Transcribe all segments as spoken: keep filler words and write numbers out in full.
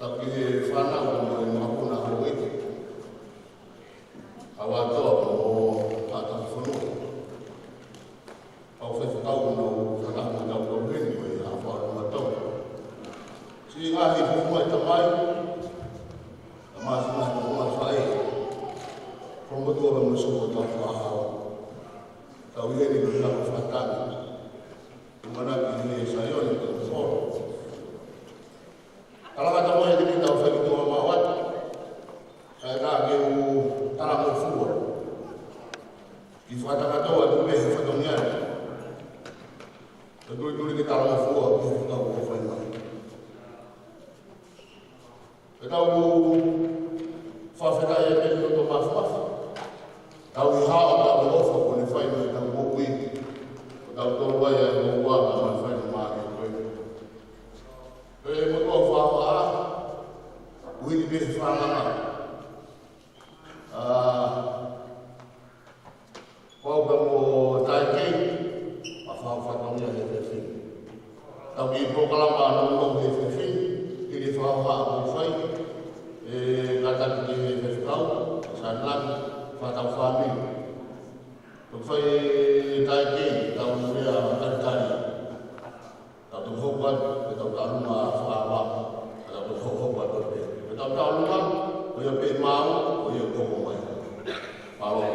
Tau ki he fānau mo e makapuna houʻeiki, ʻa e ʻOtua mo e haʻa takifonua. Kau faifekau mo e fānau mo e kau kau heni mo e haʻa faʻa luma tau. Siʻi ngaahi fofonga ʻo e tamai, tamai siʻi ngaahi fofonga ʻo e faʻē. Fofonga ʻo e ʻOtua mo e soko ʻo e tau faʻahau. Tau ʻi heni ko e ʻaho fakatātā. ʻUmanaki he Saione ko e folo. Talangata mai ʻa e kini tau fai ki tō ma wata. Kae ʻatā ke u talangofua. ʻI fakatangata atu pē he fatongia. Ka tuli tuli ke talangofua ki he fekau ʻoku fai mai. Ke tau fakafetaʻi ʻa e pē ki he ʻOtua Māfimafi. Tau ʻi he ʻofa ʻoku ne fai mai tau moʻui. Ko tau tolu ai ʻa e moʻua ka mai fai mai ʻe koe. Pea mo tau fāfā, ui ni pē fānau. ʻA, pau pē mo Taikei, ʻa fāfā tau ia he fefine. Tau ki polokalama ʻa nau nau he fefine, ki he fāfā ʻoku fai, ʻe kātaki ki he fefekau, Sanlaki, fātau fāmili. Tau fai Taikei, tau lea kalikali. Tau toki hoko atu, pea tau talanoa fakaava, pea tau toki hoko atu pē. Pea tau talanoa, ko ia pē maau, ko ia ko mai. Mālō.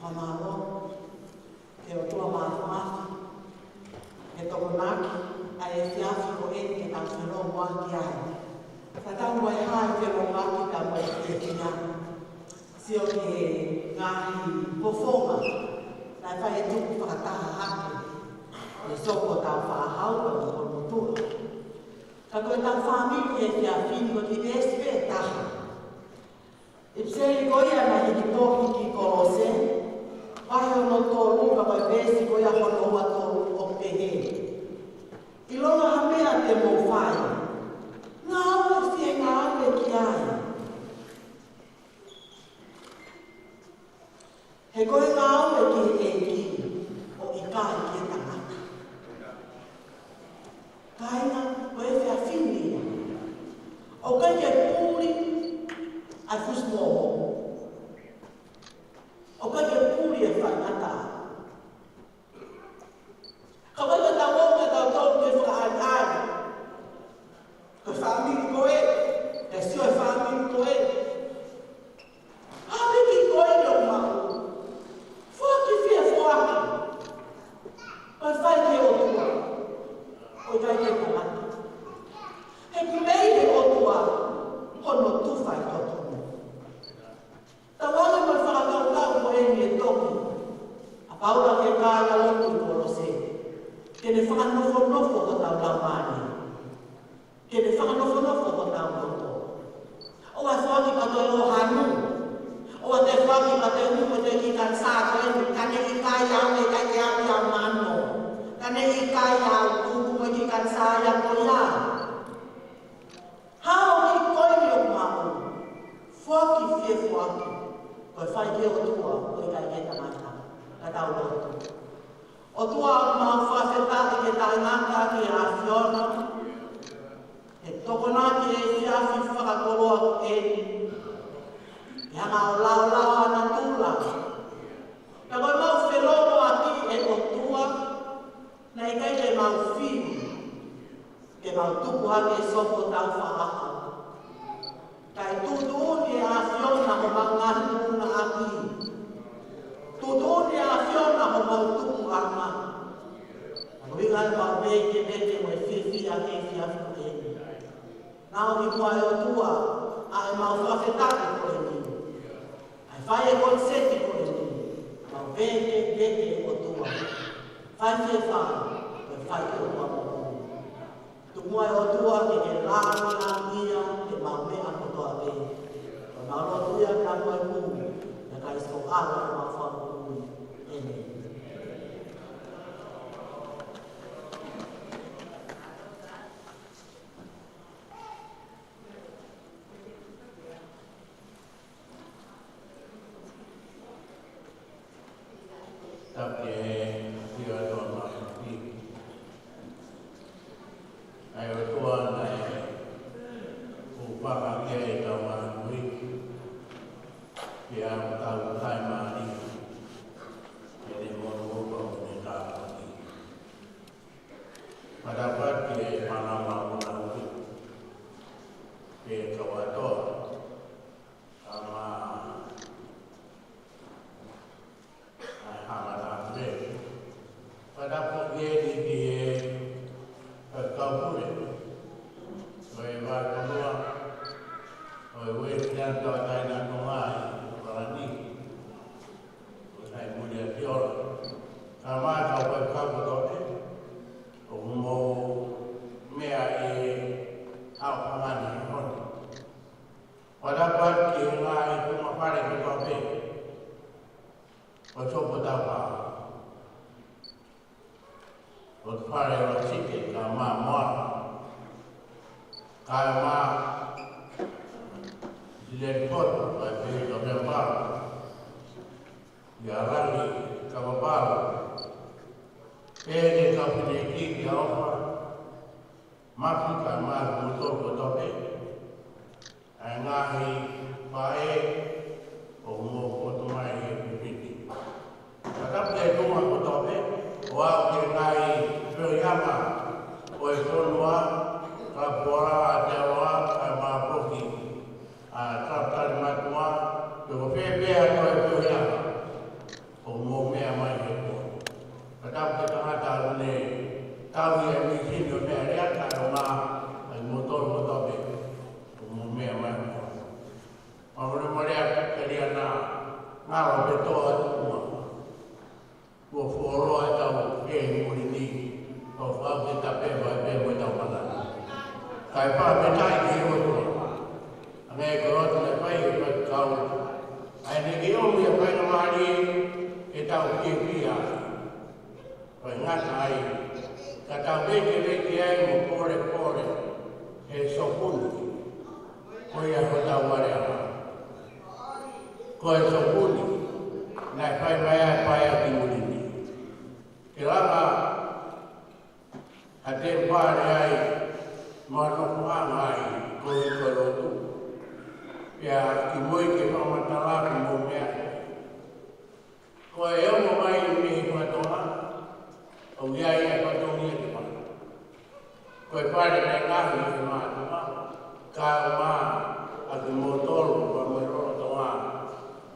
Fakamālō ki he ʻOtua Māfimafi, he tokonaki ʻa e efiafi ko eni ke tau fanongo ki ai. Ka tau mo e hā e fanongo ki tau mo e fiefia. Sio ki he ngaahi fofonga, naʻe fai e tuku fakataha hake. ʻE soko tau faʻahau ka mo kono tua. Ka ko e tau fāmili he efiafi ni ko e kiʻi veesi pē ʻe taha. ʻIpiseli ko ia naʻe hiki tohi ki Kolose, vahe hono tolu, ka ko e veesi ko ia hono ua tolu ʻoku pehē. ʻIlonga ha meʻa te mou fai, ngāue fie ngāue ki ai. He ko e ngāue ki he ʻEiki, ʻo ʻikai ki he tangata. Kāinga, ko e efiafi ni ia. ʻOku ʻikai ke puli ʻa e fusi momo. ʻOku ʻikai ke puli e faingataʻa. Ka ʻoku ʻikai ke tau ō ke tau tau ke fakaʻaiʻai. Ko e fāmili ko ē, ke sio e fāmili ko ē. Hāpiki ko ē ʻoku maʻu. Foaki fie foaki. Ko e fai ki he ʻOtua. ʻOku ʻikai ke tangata. He ʻoku mei he ʻOtua, hono tufa ʻi hotau moʻui. Tau ʻalu mo e fakakaukau ko eni ʻe toki ʻa Paula ki he kāingalotu ʻi Kolose. Ke ne fakanofonofo hotau laumālie. Ke ne fakanofonofo hotau loto. ʻOua ʻe foaki ka toe ʻo hanu. ʻOua te foaki ka toe hū mo e kiʻi kanisā ko eni. Ka ne ʻikai au, ʻe ʻikai ke au ia mano. Ka ne ʻikai au tuku mo e kiʻi kanisā ia ko ia. Hao ki koe ni ʻoku maʻu. Foaki fie foaki. Ko e fai ki he ʻOtua, ʻoku ʻikai ki he tangata. Ka tau lotu. ʻOtua, ʻoku mau fakafetaʻi ke tau ngata ki he ʻAfiona. He tokonaki e efiafi fakakoloa ko eni. He anga ʻo laolao ʻa natula. Ka ko e mau felōngoaki ʻe ʻOtua. Naʻe ʻikai ke mau fili, ke mau tupu hake ʻi he soko ʻo e tau faʻahau. Kae tuʻutuʻuni ʻe he ʻAfiona homau ngaahi tuʻunga ʻapi. Tuʻutuʻuni ʻe he ʻAfiona homau tupuʻanga. Ko e ʻuhinga ʻemau vēkeveke mo e fiefia he efiafi ko eni. Nau ʻi muʻa ʻe ʻOtua, ʻa ʻemau fakafetaʻi ko eni. ʻA e fai e koniseti ko eni, mau vēkeveke ʻOtua. Fai fie fai, ko e fai ʻOtua mo koe. Tuku muʻa ʻe ʻOtua ke ke lāngilangiʻia ʻemau meʻa kotoa pē. Ko ʻemau lotu ia pea mo e kumi, ʻia Kalaisi ko homau Fakamoʻui. ʻĒmeni. ʻA e ʻOtua naʻe hūfanga ki ai ʻetau ngaahi moʻui, pea ʻoku tau taimālie ʻi heʻene monūʻia mo ʻene tāpuaki. Fakatapu atu ki he fānau māʻoniʻoni, ki he kau ʻātoa, kae ʻumaʻā ʻa e haʻa matāpule. Fakatapu ki he, ki he kau pule ʻo e Vahefonua ʻo e Uēsiliana Tauʻatāina ʻa Tonga ʻi ʻAokalani, ʻoku sai muli ʻa Fiola, kae ʻumaʻā e kau faifekau kotoa pē ʻoku mou meʻa ʻi he ʻaofangani ʻo e ʻaho ni. Fakatapu atu ki he ngaahi tuʻunga fale kotoa pē ʻo e Sopu ʻo Taufaʻāhau, ʻo e Fale ʻo Sike kae ʻumaʻā Moala, kae ʻumaʻā Sileli Poto, kae pehē ki November, ʻia Langi, Kavapau, pehē ki he kau fefine ʻeiki, ʻia ʻOfa, Mafi kae ʻumaʻā kimoutolu kotoa pē ʻa e ngaahi faʻē ʻoku mou poto mai he fefine. Fakatapu ki he tuʻunga kotoa pē, ʻo aʻu ki he ngaahi Fiohihama ʻo e fonua, Kalapu Fola, Aotearoa, kae ʻumaʻā foki ʻa Kalapu Talimatua, pe ko fē pē ha toe Fiohihama ʻoku mou meʻa mai he pō. Fakatapu ki he tangata ʻoku ne tauhi ʻa e mīsini ʻo e meʻalea, kae ʻumaʻā kimoutolu kotoa pē ʻoku mou meʻa mai he pō. Fakamolemole atu Keliana, ngalo pē toa atu ua. Kuo fuoloa ʻetau kē he muli ni, ʻo fau ke tape vai pē mo ʻetau mana. Kae fakafetaʻi ki he ʻOtua. Hangē ko e lotu naʻe fai ʻe he faifekau, ʻa ʻene kei ʻomi ʻa e faingamālie ke tau fiefia ai. Ko e ngata ai, ka tau vekeveke ai mo polepole he sopuni, ko ia hotau vale ʻa ko e sopuni naʻe fai mai ai ʻa e paea ki muli ni. Ke lava ha temipale ai mo ha nofoʻanga ai koeʻuhi ko e lotu. Pea kimui ke fakamatala ʻoku mou meʻa. Ko e ongo mai mei he fatongia, ʻoku ʻi ai ʻa e fatongia ke fai. Ko e fale naʻe ngaohi ʻe he mātuʻa, kae ʻumaʻā ʻa kimoutolu ʻa e lolotonga,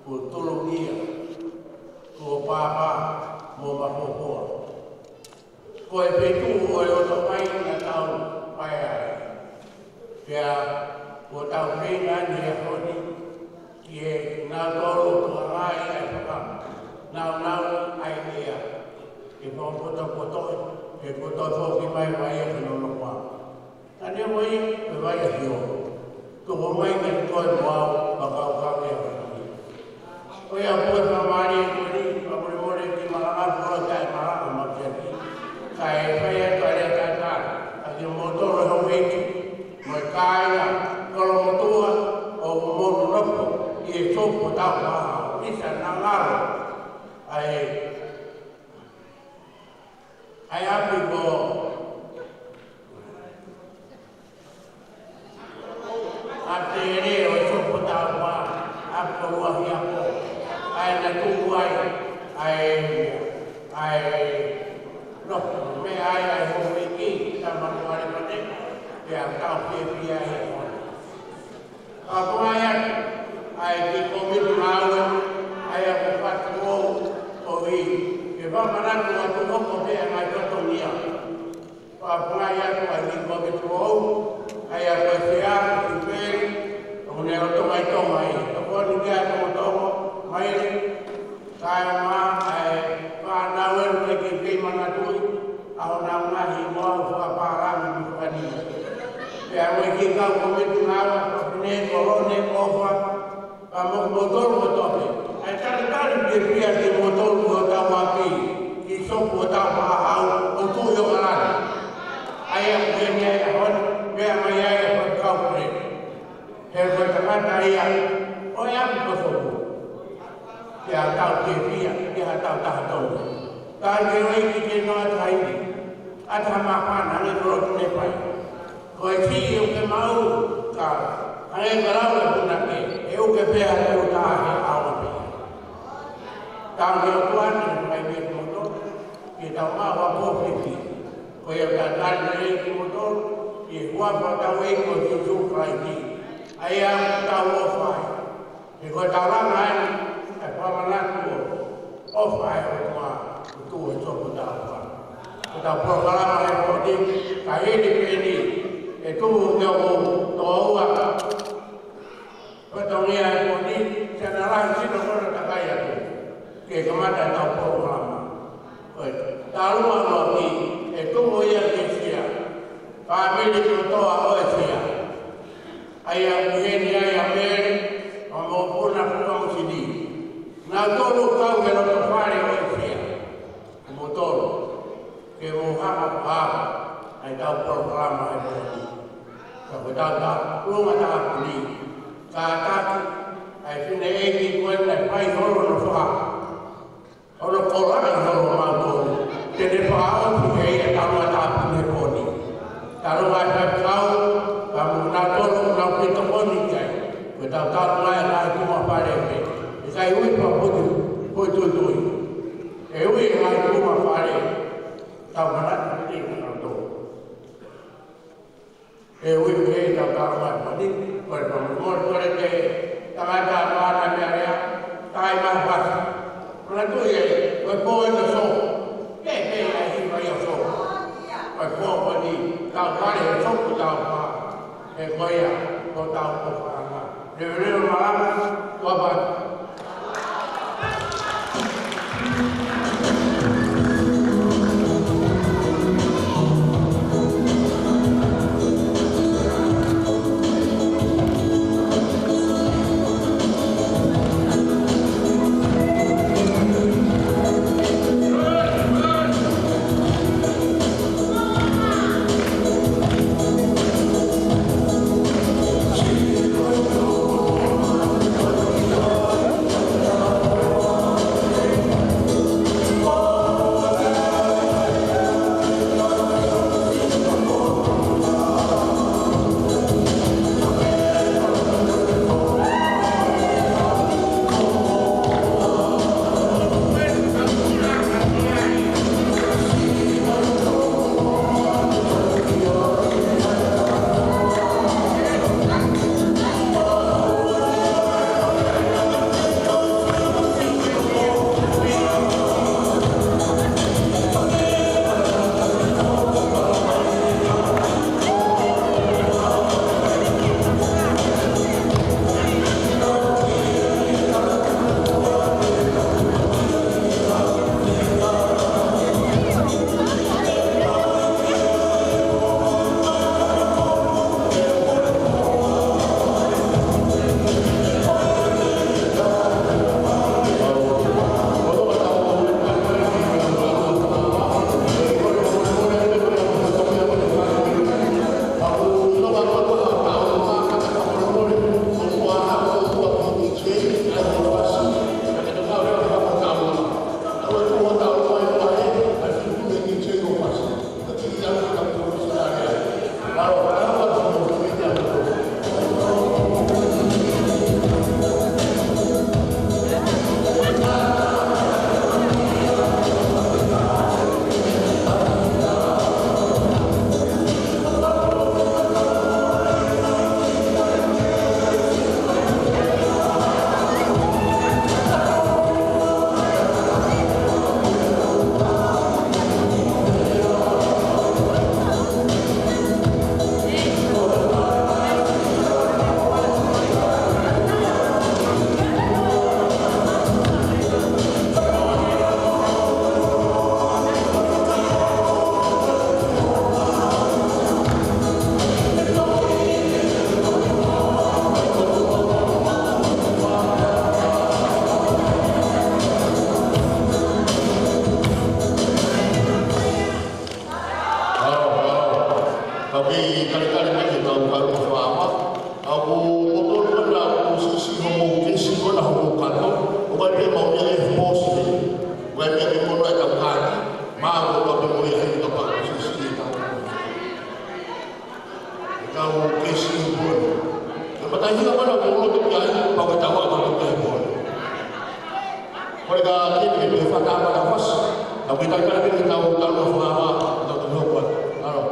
kuo tulungia, kuo pāpā, mo mafofoa. Ko e feituʻu ʻo e ʻOtua mai naʻa tau fai ai. Pea kuo tau feinga ni he ʻaho ni, ki he nautolu ʻoku ʻi ai ʻa e faka, naunau ʻa e ʻea, ke fakapotopoto, ke koto foki mai mai ʻa e nonofo. Ka ne ʻomai, ko e vai ʻa Sihova. Tuku mai ke toe mo au, fakakaukau ia. Ko ia pē fakamālie ko eni, fakamolemole ke malanga polo taʻe malanga mafiafi. Kae fai atu ʻa e lea talitali, ʻa kimoutolu houʻeiki, mo e kāinga, kolomotuʻa, ʻoku mou nonofo, ʻi he Sopu ʻo Taufaʻāhau, ʻisa naʻa ngalo ʻa e, ʻa e ʻapi ko ʻAtele ʻo e Sopu ʻo Taufaʻāhau, ʻapi ko Luahiapo, ʻa ia naʻe tuku ai ʻa e, ʻa e lotu, meʻa ai ʻa e houʻeiki, Tama Kualepane, pea tau fiefia he ʻaho ni. Ka ko ia, ʻa e kiʻi kōmiti ngāue, ʻa ia ko Fatu ʻo, ʻo i, ke fakamanatu atu hoko pē ʻa e ngaahi fatongia. Fakafofongaʻi atu ʻa e kiʻi kōmiti foʻou, ʻa ia ko e Sea, Sipeli, ʻoku ne lolotonga ʻi Tonga ai. Ka ko eni kia Tongotongo, Maile, kae ʻumaʻā ʻa e fānau ʻoku teʻeki ke manatuʻi ʻa honau ngaahi hingoa ʻoku fakapālangi mo fakanima. Pea mo e kiʻi kau kōmiti ngāue, Fafine, Kolone, ʻOfa, pea mo kimoutolu kotoa pē. ʻA e talitali fiefia kimoutolu ʻoku tau ʻapi ki he Sopu ʻo Taufaʻāhau ʻo Tuʻi ʻOkalani. ʻA ia ʻoku ʻi heni ʻa e ʻaho ni, meʻa mai ai ʻa e faifekau pule. He ko e tangata ia, ʻo e ʻapi ko Sopu. Ke ʻa tau fiefia, ke ʻa tau taha tonu. Ka ke ʻoua ʻe ke noa tahi ni. ʻAta ha māfana, hangē ko e lotu ne fai. Ko e kiʻi uke maʻu, ka hangē ko e lau ʻa e punake, ʻe uke pē ʻa e tō taʻe ʻaonga pē. Tau ke ʻoatu ʻa e meʻa kimoutolu, ke tau maʻu ʻa e pōpipi. Ko ia ʻoku tau tali lelei kimoutolu, ʻi he huafa ʻo hotau ʻEiki ko Sīsū Kalaisi. ʻA ia ʻoku tau ʻofa ai. He ko e taulanga eni, ʻa e fakamanatu ʻo e ʻofa ʻa e ʻOtua, ʻo tuʻu ʻi he sopu tau fa. Ko ʻetau polokalama he pō ni, ka hili pē eni, ʻe tuku ke u toʻo ua. Ko e tōʻonga ʻa e pō ni, sia na lahi sino kono takai atu. Ke kamata ʻetau polokalama. Ko e taulanga ʻo e pō ni, ʻe tuku ia ki he sia. Fāmili kotoa ʻo e sia. ʻA ia ʻoku ʻi heni ai ʻa Mele, mo Mokopuna Fukamusini. Nautolu kau he loto fale ʻo e sia. Ko moutolu. Ke mou hanga ʻo fakaava ʻa ʻetau polokalama he pō ni. Ka ko ʻetau tā, ʻulunga tāpuni. Kātaki, ʻa e fineʻeiki ko ē naʻe fai holo hono fā. Hono kolaʻi holo mautolu. Te ne fakaʻosi ʻe ia ʻetau tāpuni he pō ni. Talu ai faifekau, ka mo nautolu, nau ke tokoni ki ai. Ko ʻetau talu ai ʻa e ngaahi tuʻunga fale pē. ʻIkai ui pa putu, putu tui. ʻE ui e ngaahi tuʻunga fale. Tau manatu ki he kau tō. ʻE ui pē ʻetau taulanga ʻo e pō ni, ko e pō ni, mo e kole ke tangata mana meʻa lea, tai mai fasi. Manatuʻi ē, ko e pō ʻeni ʻo e sō. Pē, pē, ʻa e hiva ia ʻo e sō. Ko e pō ko eni, tau fale he sopu tau fa. He ko ia, ko ʻetau ʻofaʻanga. Leveleva malanga, ua pa. Hao, hao. Ka mei kalitali mai ke tau kau ka fāma. Au ko tolu ka na ko sisi homo kesi ko na homo kato. ʻO kai pē mau ia e pōsi. ʻO kai pē ke kono e tau kāti. Mā ko tau pē mo ia he ka pa ko sisi e tau. Ko e ʻuhinga ko ena ʻoku ou loto ki ai, pau ke tau ʻalu atu ki he pō ni. Ko e ka ke ke ke faka ma na fas. Na me kai kai ke tau tau na fua ma, tau tau no kua. Alo.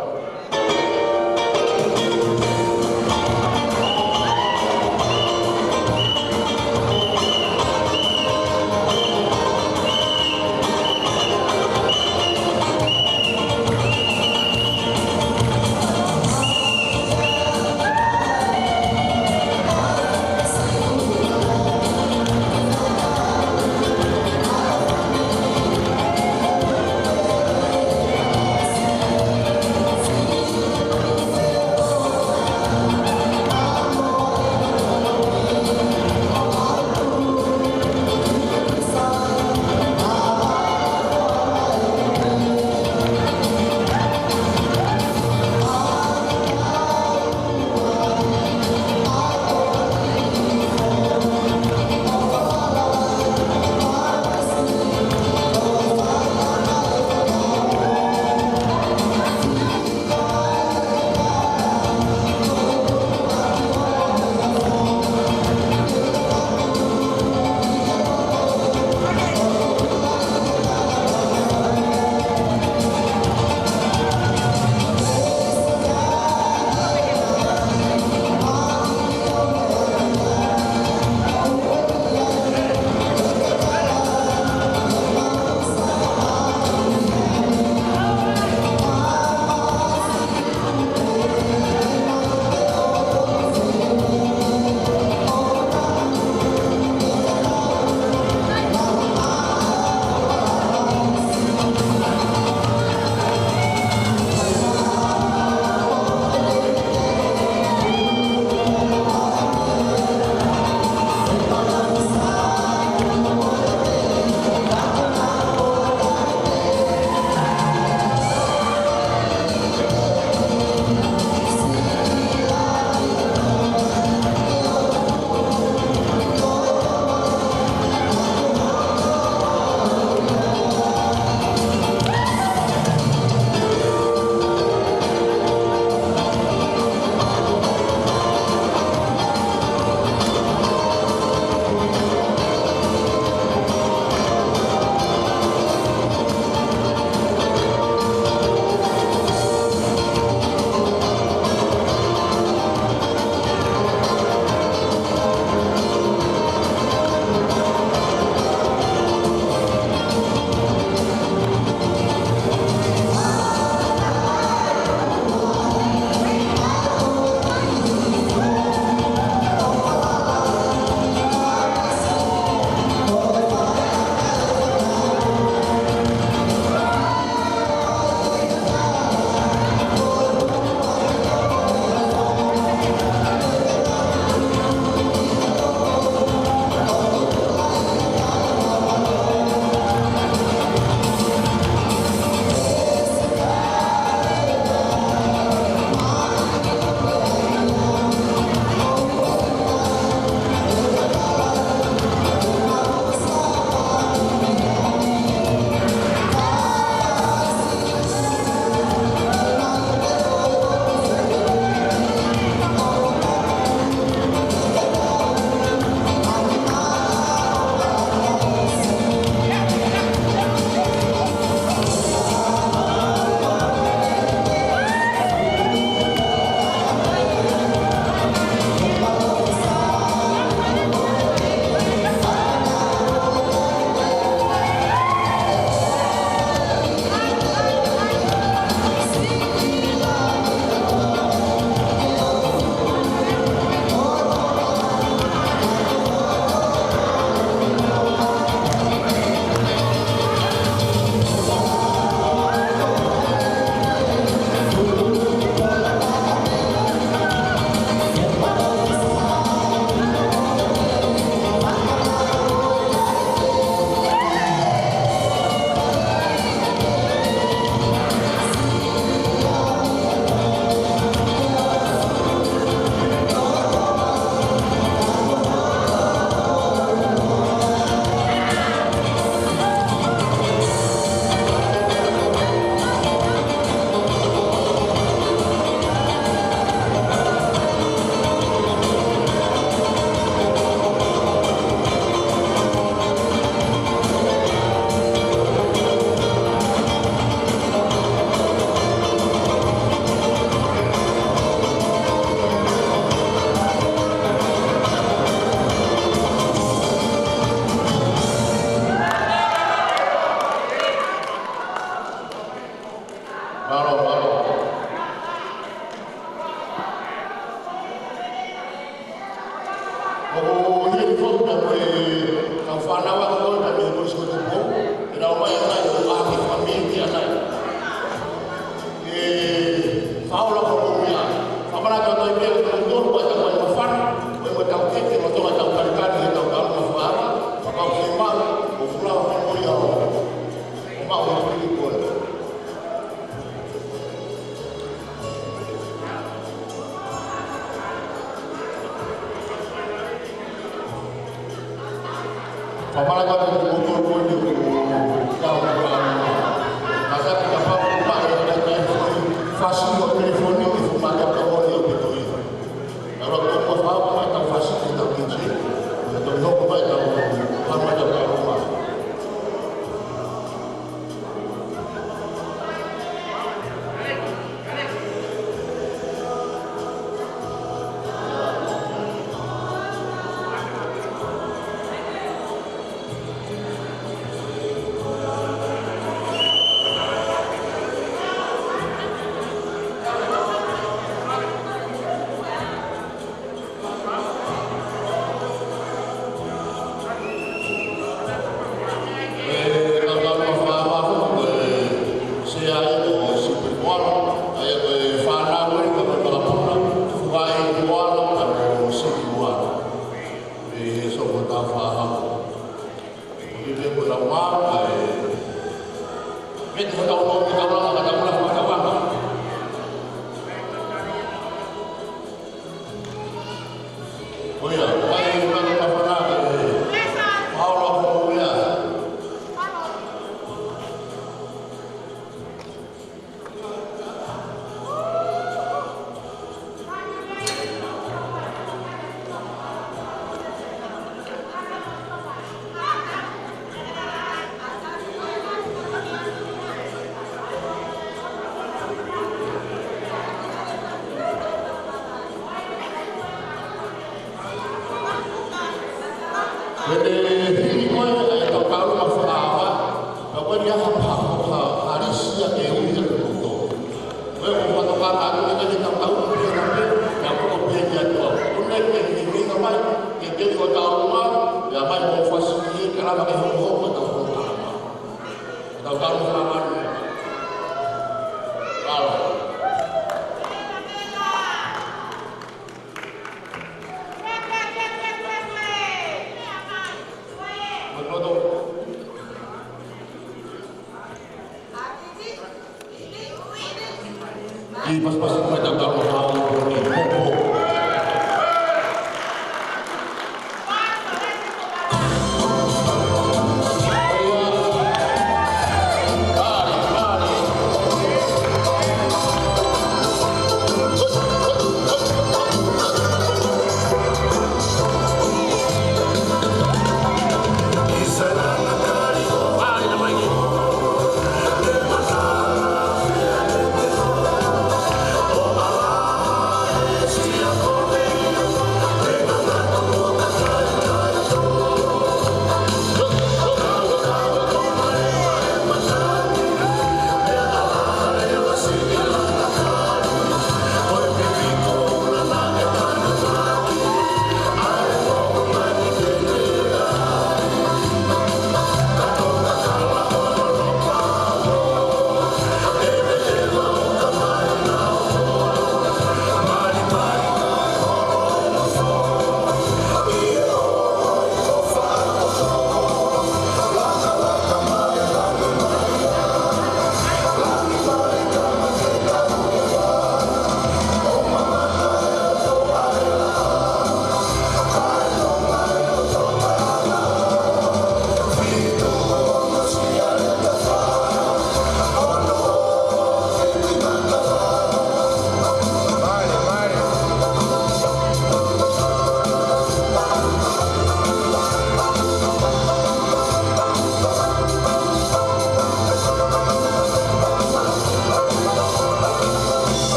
Fānau ʻa ko e taimi ko e siko tupu, ʻe lau mai ʻanai ʻo ʻaki fāmili ʻanai. ʻE, faola ko ia. Fakamālō atu ʻi he meʻa ʻoku tonu ʻa e tau kai mafana, ʻo e mo tau keke, mo tau kai tau kalikali, ʻe tau kai mafana, fakau ke mau, ʻo kula ʻo mo ia ʻo. ʻO mau ʻo tui ko e. Fakamālō atu ki he kau kau kau ni ʻoku tau kau kau. Ka sa ki ka pau ko mai e kai kai foni. Fasi ʻo telefoni ʻe fuʻu mātau kau ni ʻo pito ia. Ka ua kau kau fau mai tau fasi ki tau kiti. Ka tau hoko mai tau kau mai tau kau mai. Ko e hili ko ē ʻa e kau kau ma fakaava, ka ko e ʻi ai ha, ha, ha, ha lisi ia ke ui ia ke moto. Ko e ʻoku fakatoka atu e kau kau pē na pē, ka ko e pē ia tua. Ko e ke, ke, ke, ka mai, ke, ke, ko tau ma, ia mai ko fasi ki, ke lava ke hoko, hoko, tau hoko, tau ma. Tau kau ma fakaava. Kau.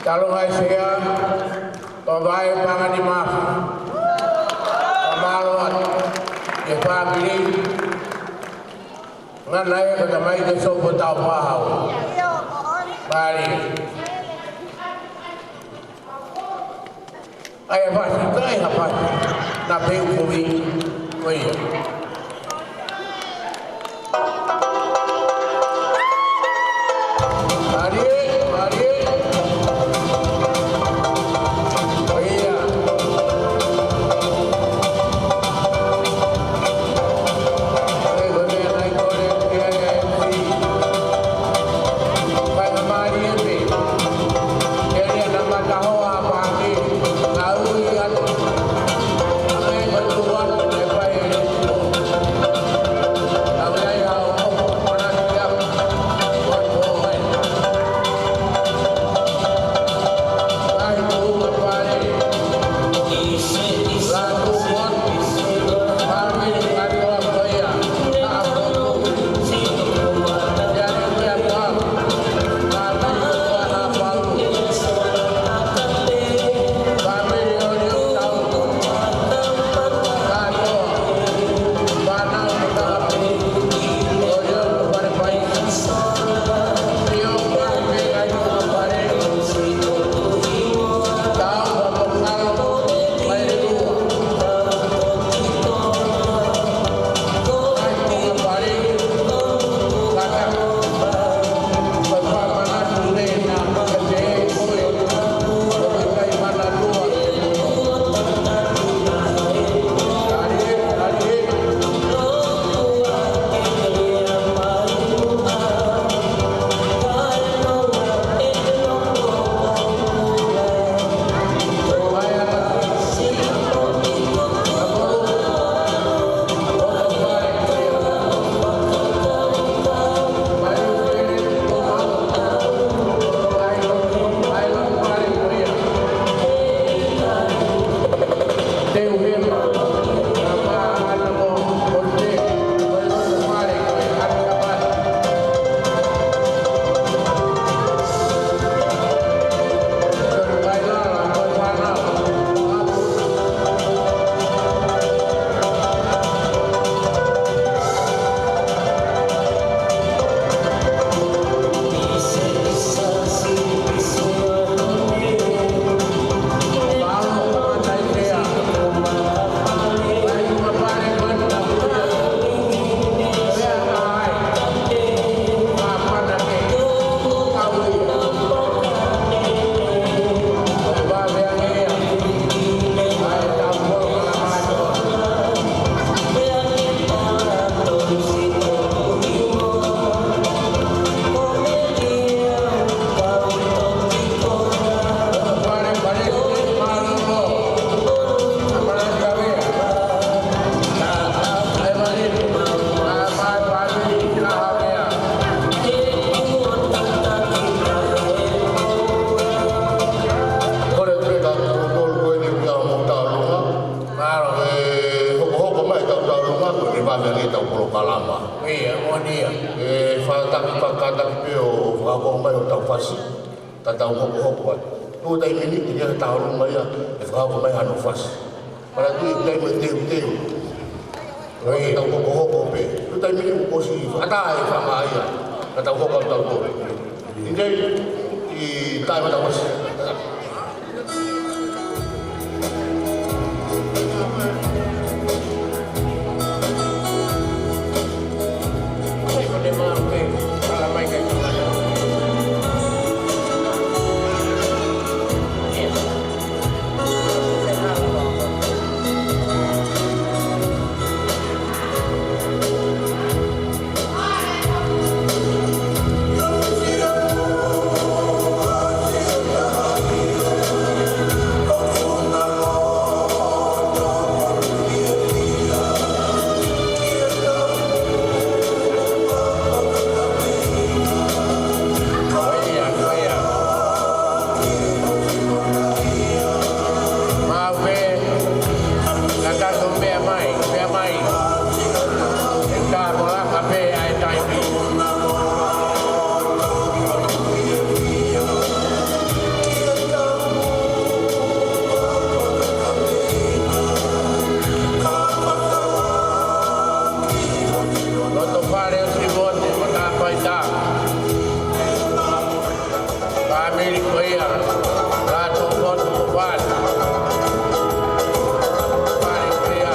Talofa ʻEiki Sea, Toa Vahe Pangani Mafi. Fakamālō atu ki he fāmili. Ngana e ka tamai ke sopo tau pahau. Mālie. ʻAi ha fasi, ka ʻai ha fasi. Naʻa pē u kovi. Ko ia. Mālie, mālie. Ko ia. Ko e meʻa naʻe kole ʻe he M C. Fai ha mālie pē. Ke lea na matahoa pāke. Ka ui atu. Kole pē ka ko tolu ko eni ʻoku tau mo tau longa. Mālō. ʻE hokohoko mai tau tau longa, ko e vave ange tau polokalama. Ia, moʻoni ia. ʻE fakataki, fakataki pē ʻo fakahoko mai hotau fasi. Ka tau hokohoko atu. Tuʻu taimi ni, ke ke tau longa ia, ʻe fakahoko mai hano fasi. Pala tui taimi ʻe teuteu. Ko e tau hokohoko pē. Tuʻu taimi ni kuo ʻosi, ʻatā e fanga ia. Ka tau hoko atu tau tō. ʻIkai, ʻi taimi tau ʻosi. Fale ʻo Simote mo Tapaita. Fāmili ko ia, Lātū Motu mo Fale. Fale ko ia.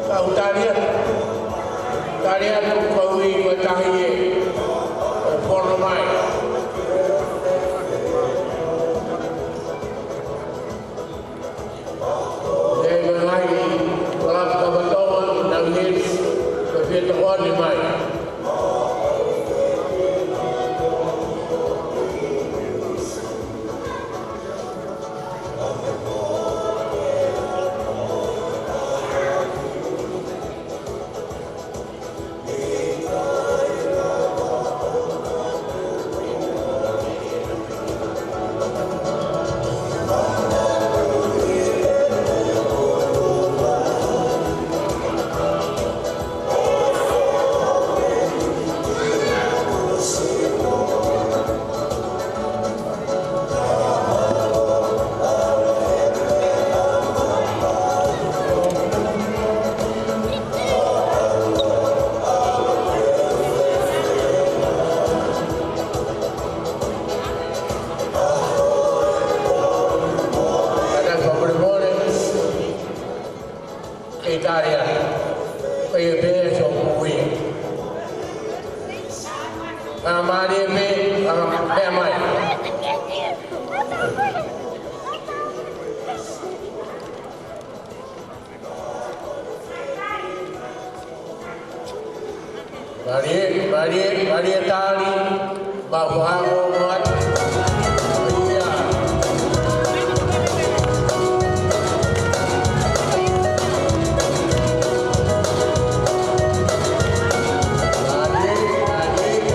Ka u tali atu, tali atu ko e ui ko e tahi ē ʻo pono mai. Nei mai mai, ko la ka patonga, na ngeni, ko e fie tokoni mai. Mālie, mālie, mālie tali, mau hango atu. Ia. Mālie, mālie.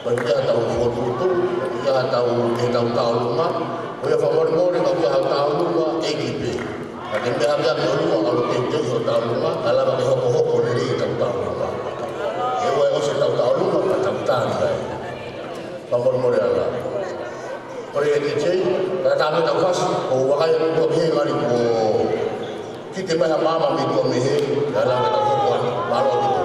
Ko e meʻa ʻoku tau fokotuʻutuʻu, ko e meʻa ʻoku tau, ʻe tau taulunga, ko ia fakamolemole ka ʻoku ʻi ai haʻo taulunga ʻe kiʻi pē. Ka ko e meʻa ʻoku tau taulunga, ʻalu teuteu ʻi hoʻo taulunga, ka lava ke hokohoko lelei ʻetau taulunga. ʻE ua ʻe ʻosi ʻetau taulunga, ka tau tali ai. Fakamolemole ange. Ko e kiʻi tei, ka tā me tau fasi, ʻo vakai atu ki he ngali ko Kite mai ha maama mei tuʻa mei hē, ka lava ke tau hoko atu. Mālō ʻaupito.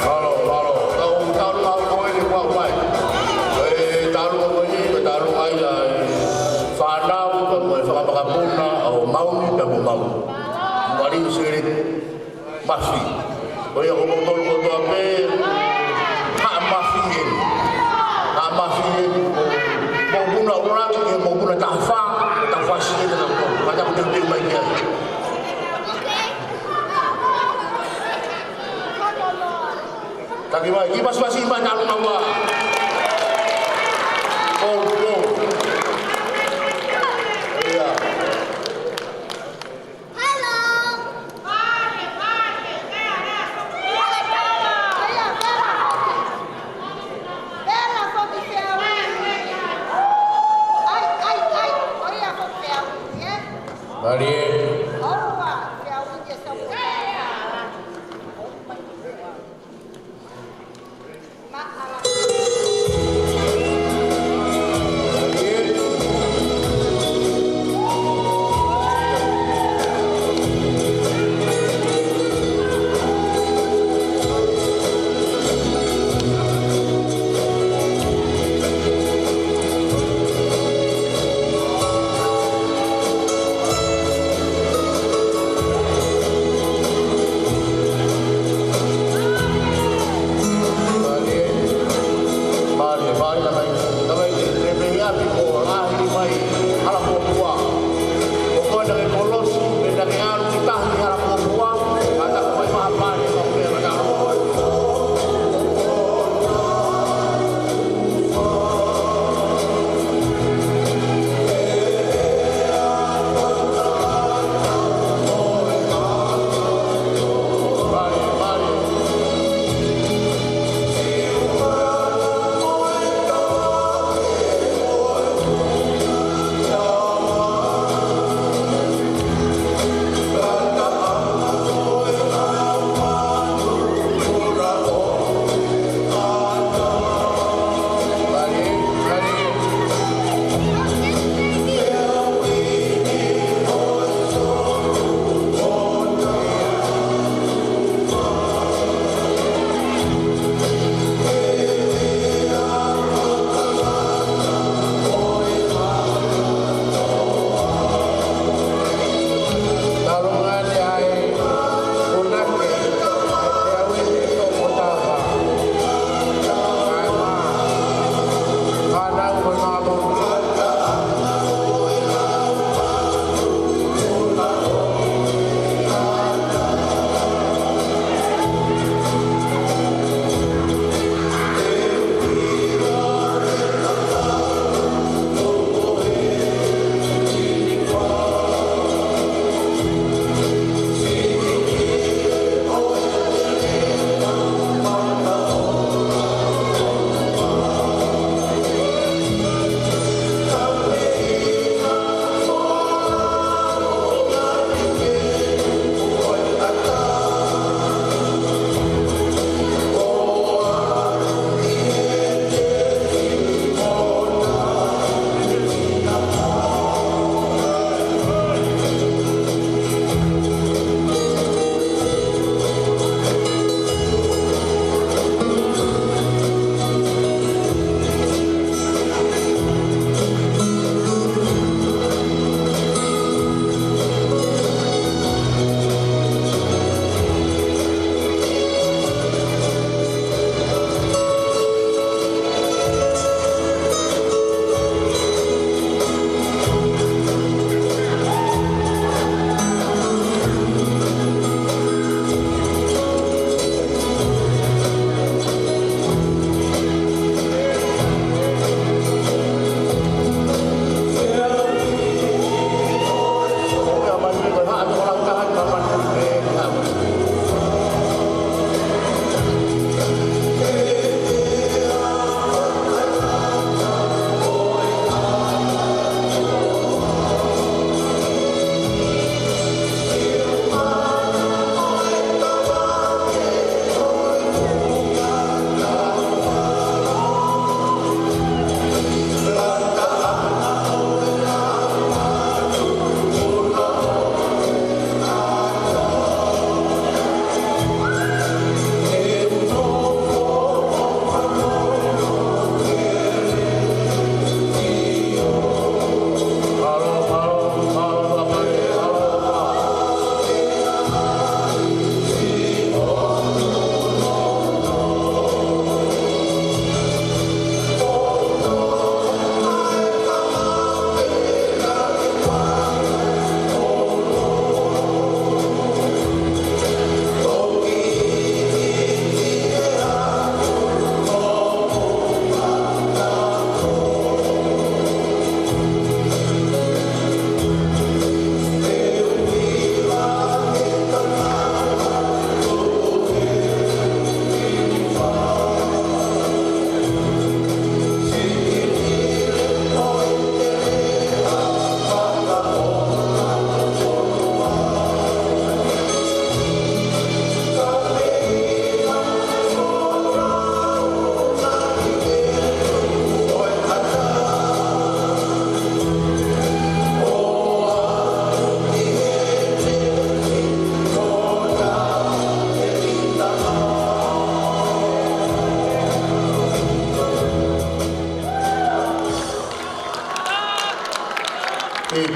Mālō, mālō. Tau, tau, tau, ko eni kuo ʻomai. Ko e taulunga ko eni, ko e taulunga ia ʻa e fānau, pea mo e fanga makapuna ʻo Maui, pea mo Maui. Mali sere mafi. Ko ia ko kimoutolu kotoa pē, haʻa mafi eni. Haʻa mafi eni, ko e mokopuna ʻuluaki, ko e mokopuna taha fā, ko e taha fā sere na ko. Mata ko teuteu mai ki ai. Taki mai, kiʻi pasipasi mai talu maua. Oh, oh. Ia. Malie.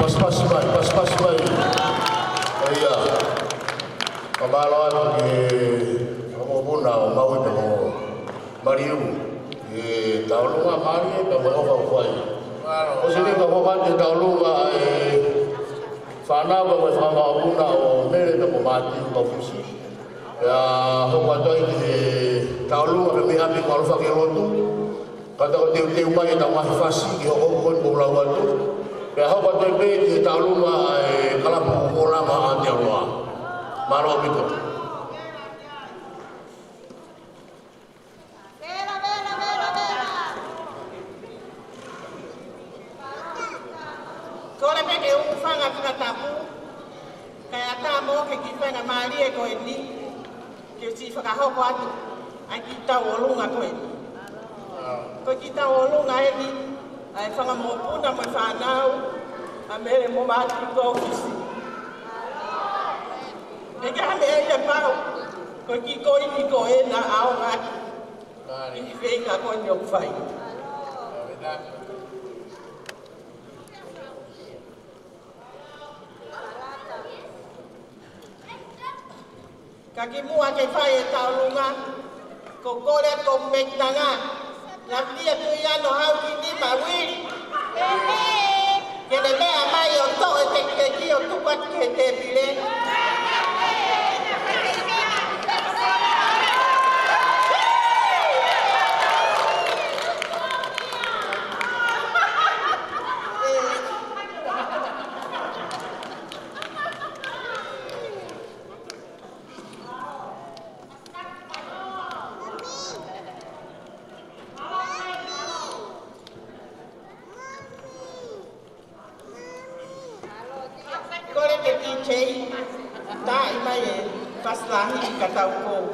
Pasipasi mai, pasipasi mai. ʻA ia, fakamālō atu ki he mokopuna ʻo Maui pea mo Maliu, ʻi he tauʻolunga mālie pea mo e ʻofa ʻoku fai. ʻOsi eni ka hoko atu e tauʻolunga ʻa e fānau pea mo e fanga mokopuna ʻo Mele pea mo Mātiu Kaufusi. Pea hoko atu ai ki he tauʻolunga pē mei ʻapi ko ʻAlofaki Lotu. Ka tau teuteu mai ʻetau ngaahi fasi ki he hokohoko ko eni kuo lau atu. Pea hoko atu ai pē ki he tauʻolunga ʻa e kalapu Moʻolanga ʻAotearoa. Mālō ʻaupito. Kole pē ke u fanga fakatapu, kae ʻatā mo ke ki fanga mālie ko eni, ke u siʻi fakahoko atu ʻa e kiʻi tauʻolunga ko eni. Ko e kiʻi tauʻolunga eni ʻa e fanga mokopuna mo e fānau ʻa Mele mo Mātiu Kaufusi. He ko e hā e meʻa ia ʻe pau, ko e kiʻi koini ko ē naʻa ʻaonga ʻi he feinga ko eni ʻoku fai. Ka kimuʻa ke fai e tauʻolunga, ko e kole atu ko Mekitanga, Lavenia Tuiano Haukini Mawili, ke ne meʻa mai ʻo toʻo e tekiteki ʻo tuku atu ki he tēpile. Kole ke DJ taaʻi mai e fasi lahi ka tau kou.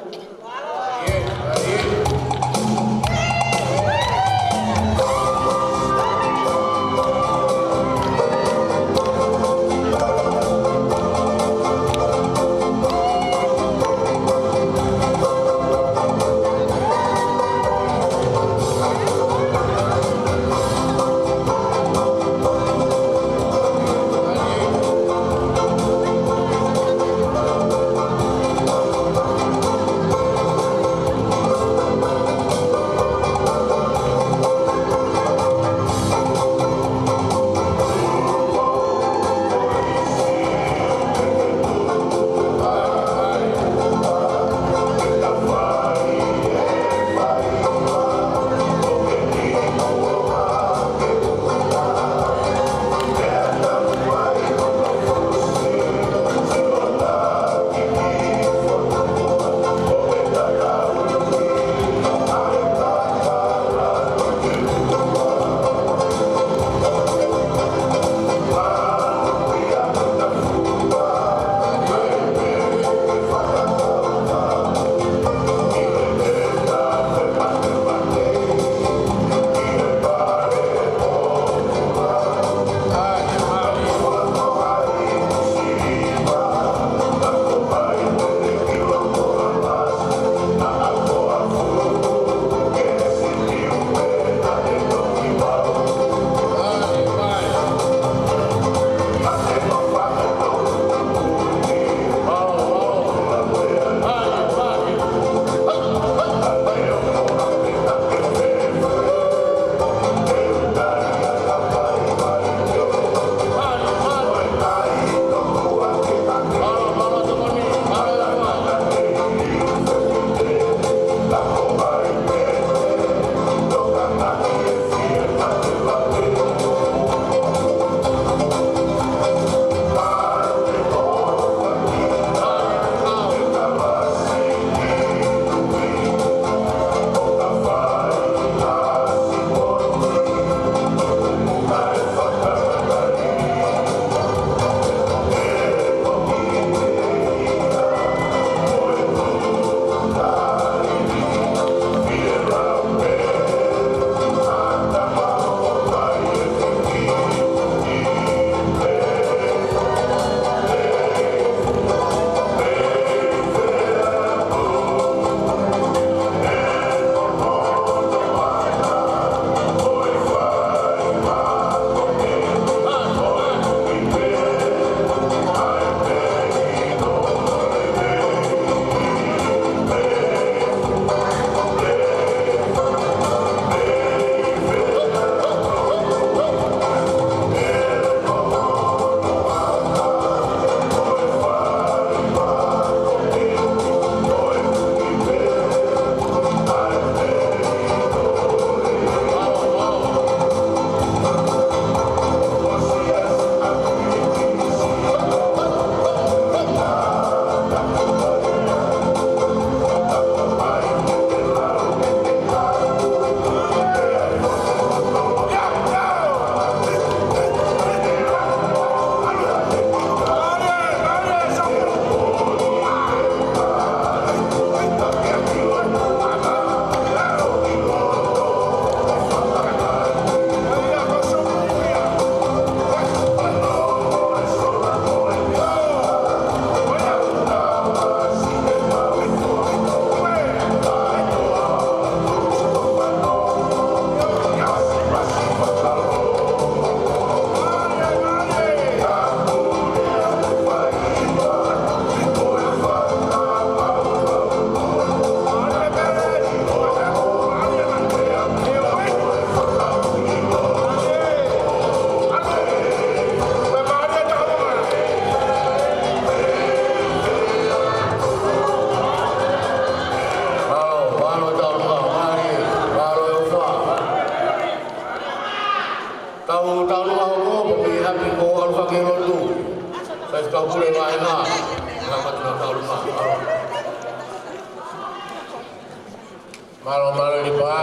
Mālō, mālō Lipa.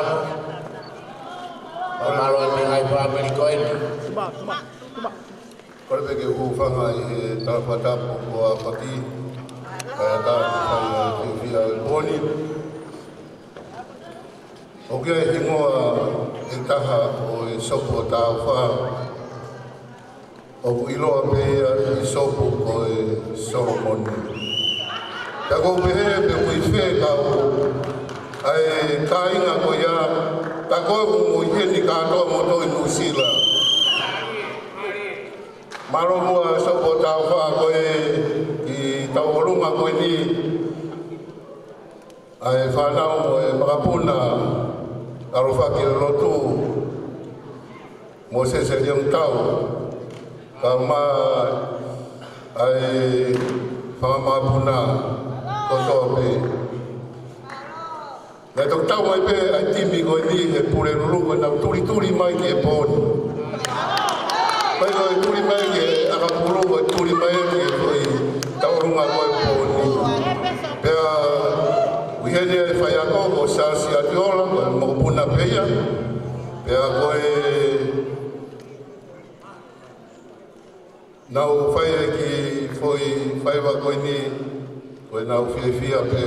Mālō, mālō e ngaahi fāmili ko eni. Kole pē ke u hūfanga ʻi he talafakatapu ko ʻAfaki, kae ʻatā ke fai ʻa e fiefia ʻo e pō ni. ʻOku ʻi ai e hingoa ʻe taha ʻo e Sopu ʻo Tāufa, ʻoku ʻiloa pē ia ʻi Sopu ko e Solomone. Pea ʻoku ou pehē pe ʻoku ʻi fē kau ʻa e kāinga ko ia, ka ko e ʻoku mou ʻi heni kātoa mo tō ʻi Nuʻusila. Mālō muʻa Sopu ʻo Tāufa ko e ʻi tauʻolunga ko eni. ʻA e fānau mo e makapuna, ʻAlofaki ʻo e lotu, Mōsese Liongatau, kae ʻumaʻā ʻa e fanga makapuna kotoa pē. Naʻe toki tau mai pē ʻa e timi ko eni he Pulelulu ko ʻenau tulituli mai ki he pō ni. Pea ko e tuli mai ki he ʻakapulu, ko e tuli mai ki he foʻi tauʻolunga ko e pō ni. Pea ʻoku ʻi heni e faiako ko Siaosi ʻAtiola, ko e mokopuna pē ia. Pea ko e nau fai e kiʻi foʻi faiva ko eni, ko ʻenau fiefia pē.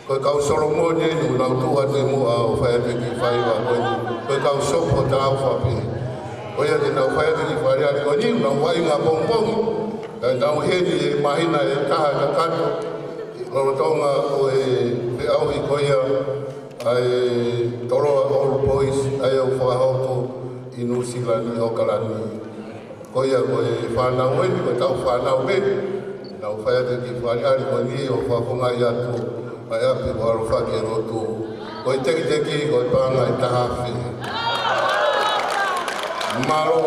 Ko e kau Solomone eni, nau tuʻu atu ʻi muʻa ʻo fai atu e kiʻi faiva ko eni. Ko e kau Sopu ʻo Tāufa pē. Ko ia te nau fai atu e kiʻi faleʻi ko eni, nau vaʻinga pongipongi. Ka nau ʻi heni he māhina ʻe taha kakato, lolotonga ʻo e feʻauhi ko ia ʻa e Toloa All Boys, ʻa ia ʻoku fakahoko ʻi Nuʻusila ni, ʻAokalani. Ko ia ko e fānau eni, ko e tau fānau eni. Nau fai atu e kiʻi faleʻi ko eni ʻo fakafofongaʻi atu ʻa e ʻapi ko ʻAlofaki ʻo e lotu. Ko e tekiteki, ko e paʻanga ʻe taha afe. Mālō.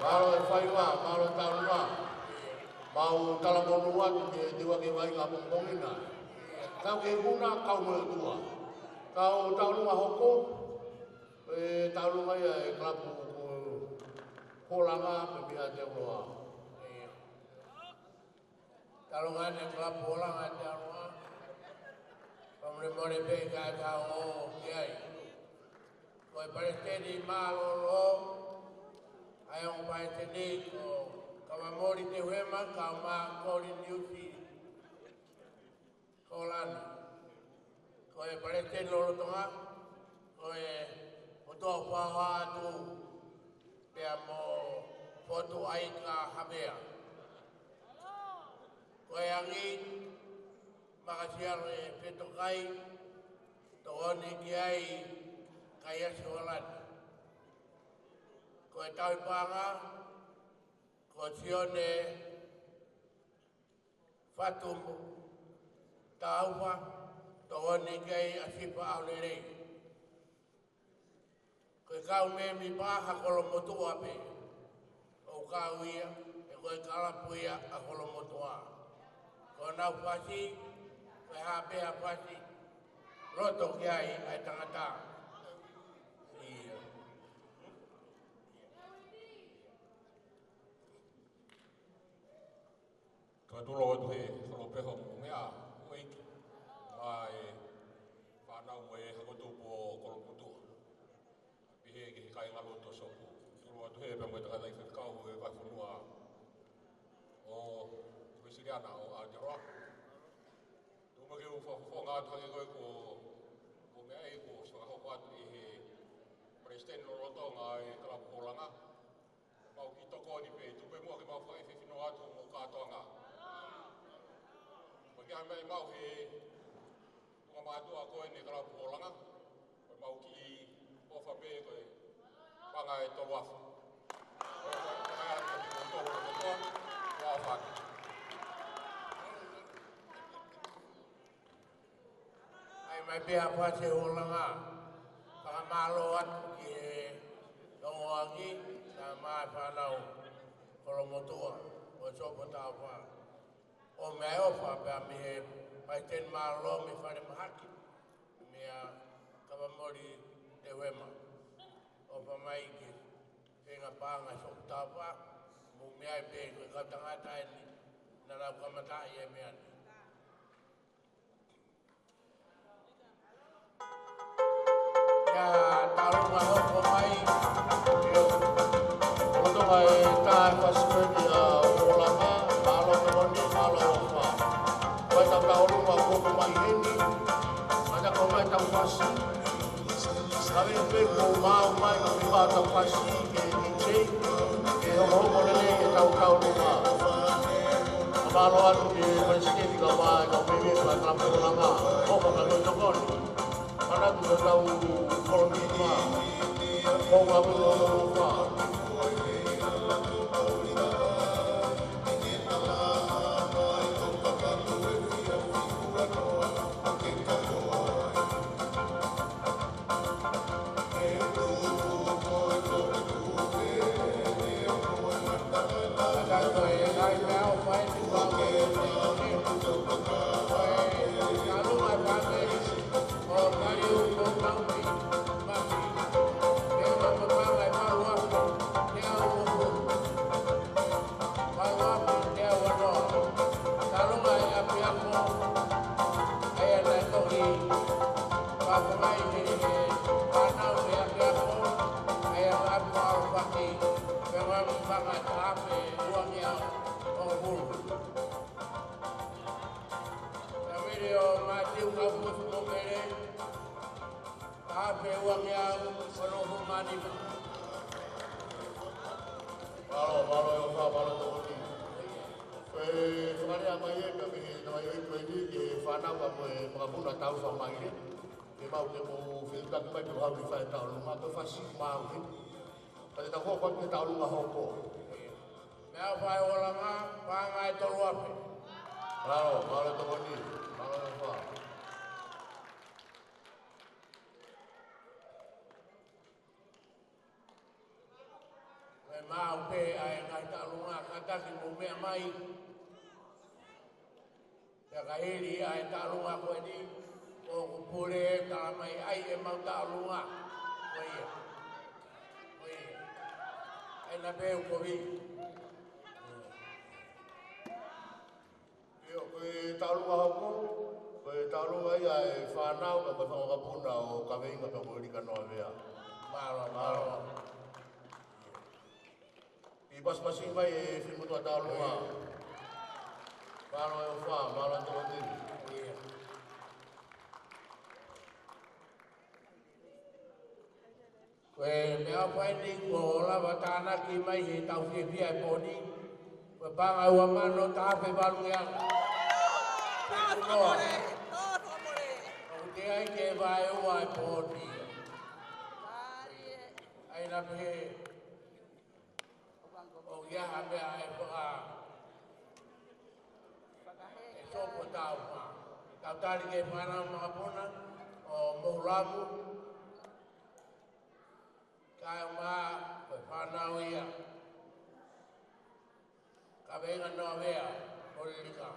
Mālō e faiva, mālō e taulunga. Mau talamonū atu ke te ua ke vai ka pongipongi na. Tau ke kuna kau mo e tua. Kau taulunga hoko. E taulunga ia e kalapu ko Holanga pe mea te uloa. Taulunga ne kalapu Holanga te uloa. Pamole mole pe ka tau o ki ai. Ko e palesiteni mālōlō, ʻa e ongo palesiteni ko Kavamoli Teuema, kau mā Koli Niusi Kolani. Ko e palesiteni lolotonga, ko e Motuʻa Ufaʻufa atu, pea mo Fotu Aika Havea. Ko e angi, Makasiale Petokai, tokoni ki ai Kaiasi Holani. Ko e tauhi paʻanga, ko Sione Fatu Taufa, tokoni ki ai ʻa Sifa ʻAulelei. Ko e kau mēmipa ha kolomotuʻa pē. ʻOku kau ia, he ko e kalapu ia ʻa kolomotuʻa. Ko honau fasi, ko e hā pē ha fasi, loto ki ai ʻa e tangata. ʻIo. Ka tolo atu he kolopeho mo meʻa, ʻo ʻEiki. Maʻa e fānau mo e hako tupu ʻo kolomotuʻa. Pehē ki he kāingalotu ʻo Sopu. Tolo atu he pea mo e tangataʻeiki faifekau ʻo e vahefonua ʻo Uēsiliana ʻo Aotearoa. Tuku muʻa ke u fakafofonga atu hake ko e ko, ko meʻa ʻe ko fakahoko atu ʻe he palesiteni lolotonga ʻo e kalapu Holanga. Mau kiʻi tokoni pē, tuku pē muʻa ke mau fakaefefinoʻi atu mo kātoanga. Mau kiʻi ʻai mai mau he tuʻunga mātuʻa ko eni kalapu Holanga, ko e mau kiʻi ʻofa pē ko e paʻanga ʻe tolu afe. Ko e paʻanga ʻe tolu afe, ʻofa atu. ʻAi mai pē ha fasi Holanga, fakamālō atu ki he ongoʻangi, ka maʻa e fānau kolomotuʻa, ʻo Sopu Taufa. ʻO meʻa ʻofa pea mei he palesiteni mālōlō mei Falemahaki, meia Kavamoli Teuema. ʻOfa mai ki he feinga paʻanga Sopu Taufa, mou meʻa ai pē ko e kau tangata eni, naʻa nau kamataʻi e meʻa ni. Ia, taulunga hoko mai. ʻIo. Lolotonga e taʻu fasi ko eni ʻa Holanga, mālō tokoni, mālō ʻofa. Ko e taulunga hoko mai eni. Mana ko mai tau fasi. Kaveinga pē ko mau mai, ko e tau fasi, ke D J, ke hokohoko lelei e tau taulunga. Mālō atu ki he palesiteni kae ʻumaʻā e kau mēmipa ʻo e kalapu Holanga. ʻOfa ka ke tokoni. Manatu ko e tau kolomotuʻa. Ko ka ke kolomotuʻa. Taulunga e ʻapiako, ʻa ia naʻe toki fakafofongaʻi ʻe he fānau e ʻapiako, ʻa ia naʻe ʻalu ʻo faki, pea mo e paʻanga taha afe uangeau hongofulu. Pea mele ʻo Mātiu Kaufusi mo Mele, taha afe uangeau ono hongofulu mā nima. Mālō, mālō e ʻofa, mālō tokoni. Ko e fakalea mai ē, pea mei he tamai ʻeiki ko eni, ki he fānau pea mo e makapuna Taufa Maile. Ke mau ke mou fetuʻutaki mai ke mau haʻu ki he fai taulunga, ko e fasi mau he. Ka te tau hoko atu ki he taulunga hoko. Meʻa ʻofa e Holanga, paʻanga ʻe tolu afe. Mālō, mālō tokoni, mālō e ʻofa. ʻE maʻu pē ʻa e ngaahi taʻalunga kātaki mou meʻa mai. Pea ka hili ʻa e taʻalunga ko eni, ʻoku pule tala mai ai ʻemau taʻalunga. Ko ia. Ko ia. ʻE na pē u kovi. ʻIo, ko e taʻalunga hoko, ko e taʻalunga ia ʻa e fānau, ka ko e fanga mokopuna ʻo Kaveinga pea mo Likanoavea. Mālō, mālō. ʻI pasipasi mai e fimutwa taʻalunga. Mālō e ʻofa, mālō e tokoni. Ko e meʻaʻofa eni kuo lava tānaki mai he tau fiefia e pō ni. Ko e paʻanga ua mano taha afe valu ngeau. Tō, tō, tō, tō. ʻOku teʻeki ai ke vaeua e pō ni. ʻAi na pē. ʻOku ʻi ai ha meʻa ʻe faka-, ʻe sopo tau ma. Tau tali ke fānau mokopuna ʻo Moulavu. Kae ʻumaʻā ko e fānau ia. Kaveinga Noavea, Kolilika.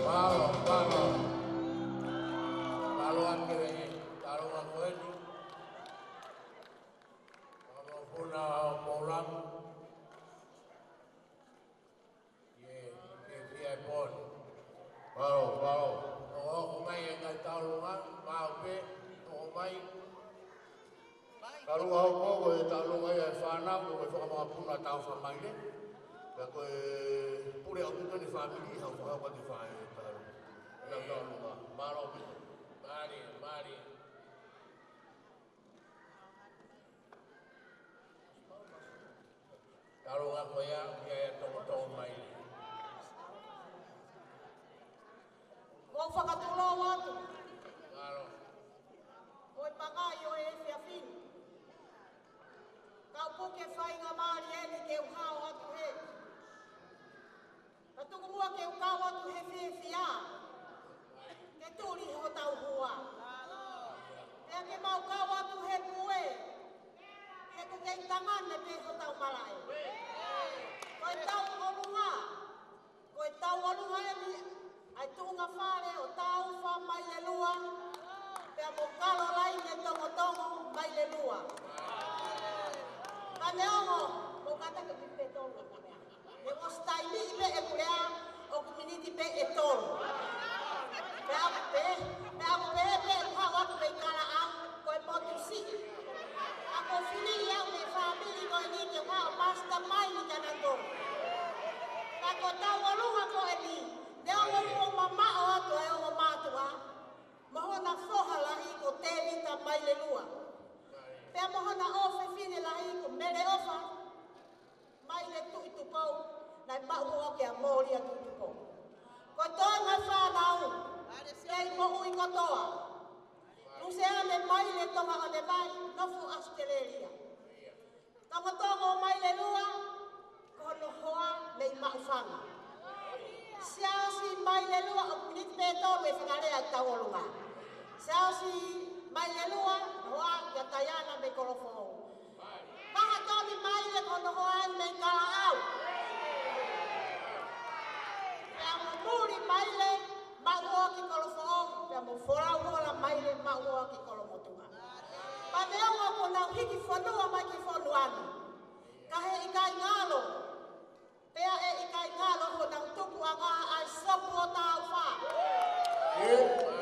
Mālō, mālō. Mālō ʻaupito e taʻaloga ko eni. Mālō Puna Moʻulanga. Ke, ke, ke ai pō ni. Mālō, mālō. ʻOku, ʻoku mai e ngaahi taʻaloga, mālō pē, ʻoku mai. Talu au ko, ko e taʻaloga ia e fānau, ko e fakamakapuna Taufa Maile. Pea ko e pule ʻaupito ʻene fāmili, hau fakau ka te fai e taʻaloga. Ia taʻaloga, mālō pē. Mālie, mālie. Taʻaloga ko ia, ia ia Tongotongo Maile. Mou fakatulou atu. Mālō. Ko e pangai ʻo e efiafi ni. Kau puke faingamālie eni ke u hao atu he. Ka tuku muʻa ke u kau atu he fiefia. Ke tuli hotau hua. Pea ke mau kau atu he pue. He ʻoku kei tangane pē hotau malaʻe. Ko e tauʻolunga. Ko e tauʻolunga eni ʻa e tuʻunga fale ʻo Taufa Maile Lua. Pea mo Kalolaine Tongotongo Maile Lua. Ka neongo, mou kātaki pē tolu ka mea. He ʻosi taimi pē ʻeku lea, ʻoku miniti pē ʻe tolu. Pea ʻoku pē, pea ʻoku pē pē ʻeku haʻu atu mei Kalaʻau, ko e motu siʻi. Ka ko e fili au mei he fāmili ko eni ke u haʻu ʻo mastermind kia nautolu. Ka ko e tauʻolunga ko eni, neongo ʻoku mamaʻo atu ʻa e ongo mātuʻa, mo hona foha lahi ko Tēvita Maile Lua. Pea mo hona ʻofefine lahi ko Mele ʻOfa. Maile Tuʻitupou, naʻe maʻu hoʻo kia Molia Tuʻitupou. Ko e toenga fānau, kei moʻui kotoa. Luseane Maile Tonga ʻo ne vai, nofo ʻAositelēlia. Tongotongo Maile Lua, ko hono hoa mei Maʻufanga. Siaosi Maile Lua ʻoku miniti pē tolu e fakalea e tauʻolunga. Siaosi Maile Lua, hoa kia Taiana mei Kolofoʻou. Mahatoni Maile ko hono hoa eni mei Kalaʻau. Pea mo Muli Maile, maʻu hoa ki Kolofoʻou, pea mo Folauhola Maile, maʻu hoa ki Kolomotuʻa. Pea neongo ʻoku nau hiki fonua mai ki fonua ni. Ka he ʻikai ngalo, pea ʻe ʻikai ngalo honau tupuʻanga ʻa e sopu ʻo Taufa.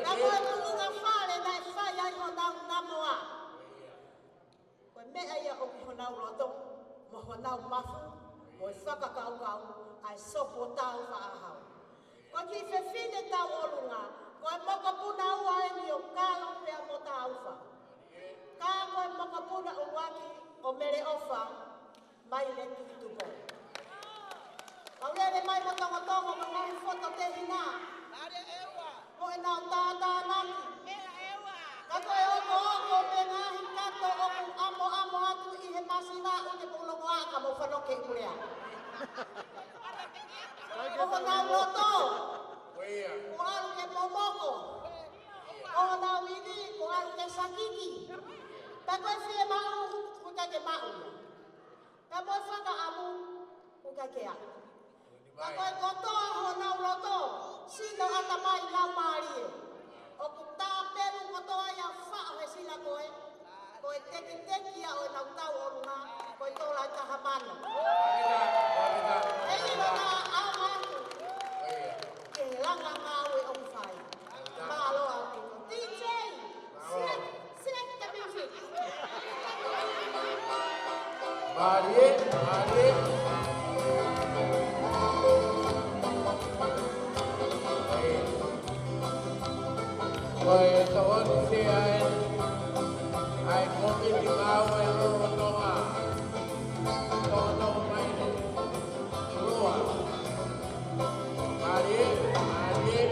Ka ko e tuʻunga fale naʻe fai ai honau namoa. Ko e meʻa ia ʻoku ʻi honau loto, mo honau mafu, mo e fakakaukau, ʻa e sopu ʻo Taufa ʻa Hau. Ko e kiʻi fefine tauʻolunga, ko e mokopuna ua eni ʻo Kalo pea mo Taufa. Ka ko e mokopuna ʻuluaki ʻo Mele ʻOfa, Maile Tuʻitupou. Kau lele mai mo Tongotongo mo e ngaahi foto tehina. Mo ʻenau tātānaki. Ka ko e okooko mo e ngaahi kato ʻoku ʻamoʻamo atu ʻi he masina ʻoku te pulongo aka mo fanoke ʻi kulea. Ko honau loto. Ko ʻalu ke momoko. Ko honau ivi, ko ʻalu ke sakiki. Pea ko e fiemaʻu, ko e ʻikai ke maʻu. Ka mo e fakaʻamu, ʻoku ʻikai ke ʻalu. Ka ko e kotoa honau loto, sino, ʻatamai, laumālie. ʻOku tāpelu kotoa ia faʻo he sila ko ē, ko e tekiteki ia ʻo ʻenau tauʻolunga, ko e tola ʻe taha mano. ʻE ʻilo na ʻaonga atu. Ke langa ngāue ʻoku fai. Mālō ʻaupito. D J, set, set the music. Mālie, mālie. Ko e tokoni sia e, ʻa e kōmiti ngāue lolotonga. Tokoni mai ni. Mālie, mālie.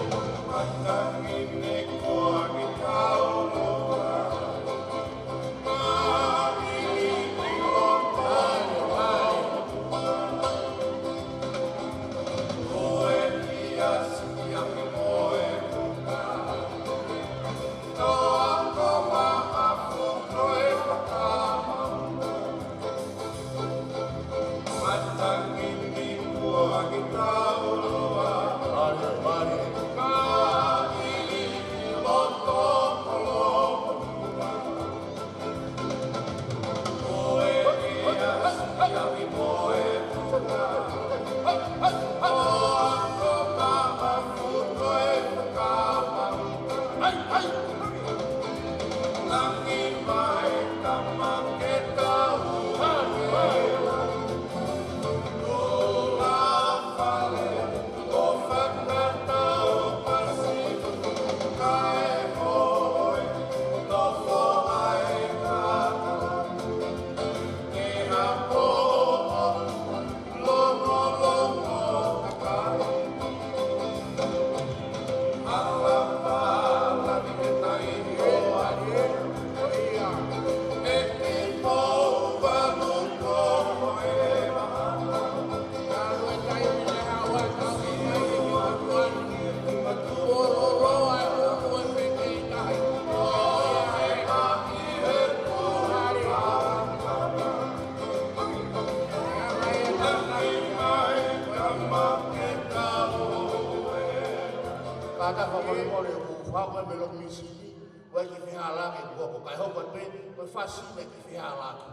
Kātaki fakamolemole ʻoku fai mai e loki misini, ʻoku ʻikai ke fehālaaki e kuo ko kai hoko pē, ko e fasi naʻe ʻikai ke fehālaaki.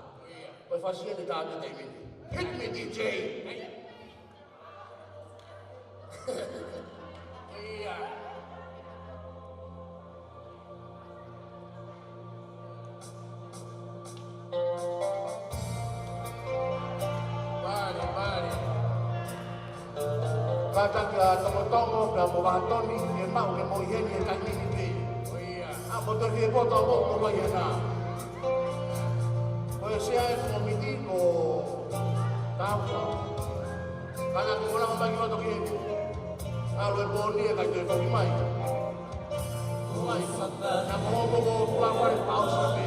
Ko e fasi ʻeni tā me taimi ni. Hit me, D J. Kātaki ʻa Tongotongo pea mo Vahatoni, ke maʻu ke moʻui heni he taimi ni pē. ʻA mo te fie poto mo ko mai hena. Ko e sea e komiti ko Taufa. Kātaki mo lava mai ki loto ki heni. ʻAlu e pōni ʻe ʻikai toe foki mai. Mai. Naʻa ko hopo ko Tuʻapale pausa pē.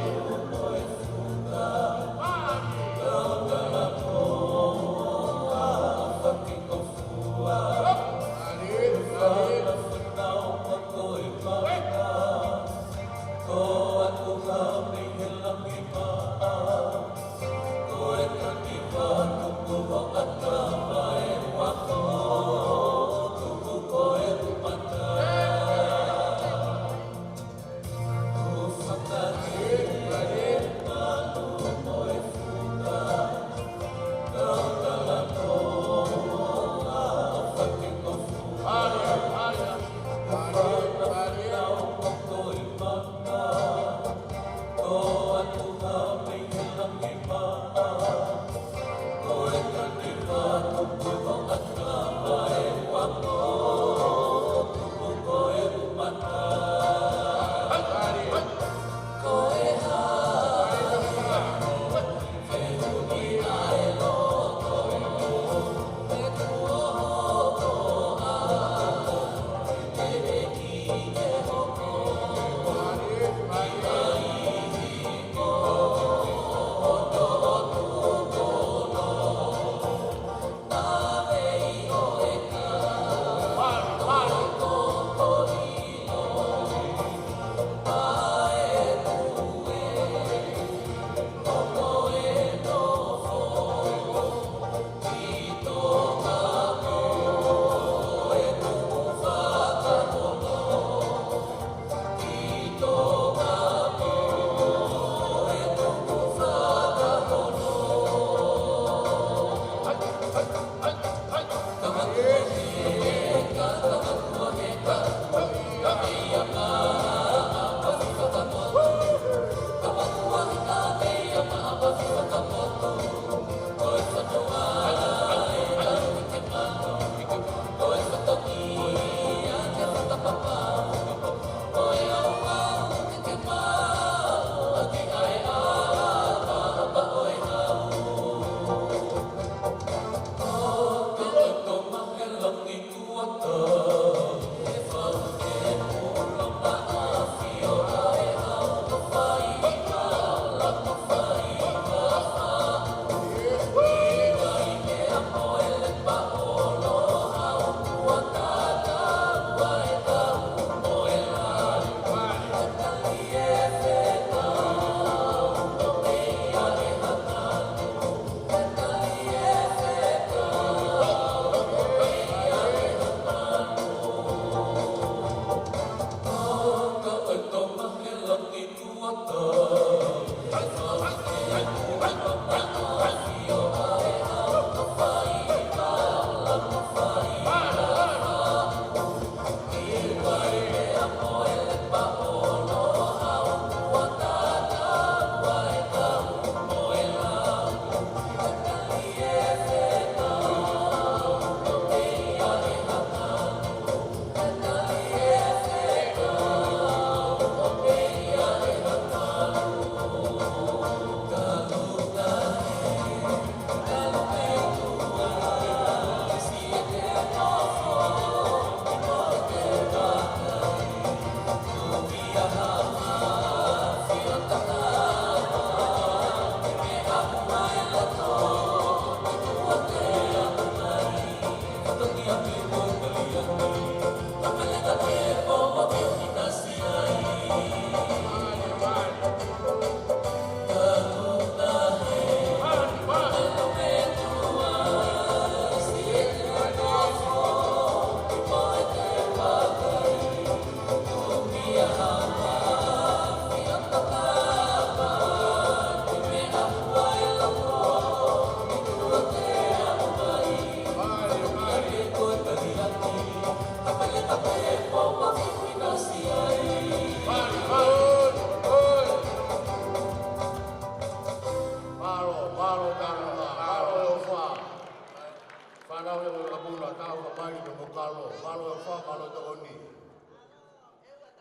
Mālō e kalo, mālō e fā, mālō e tokoni.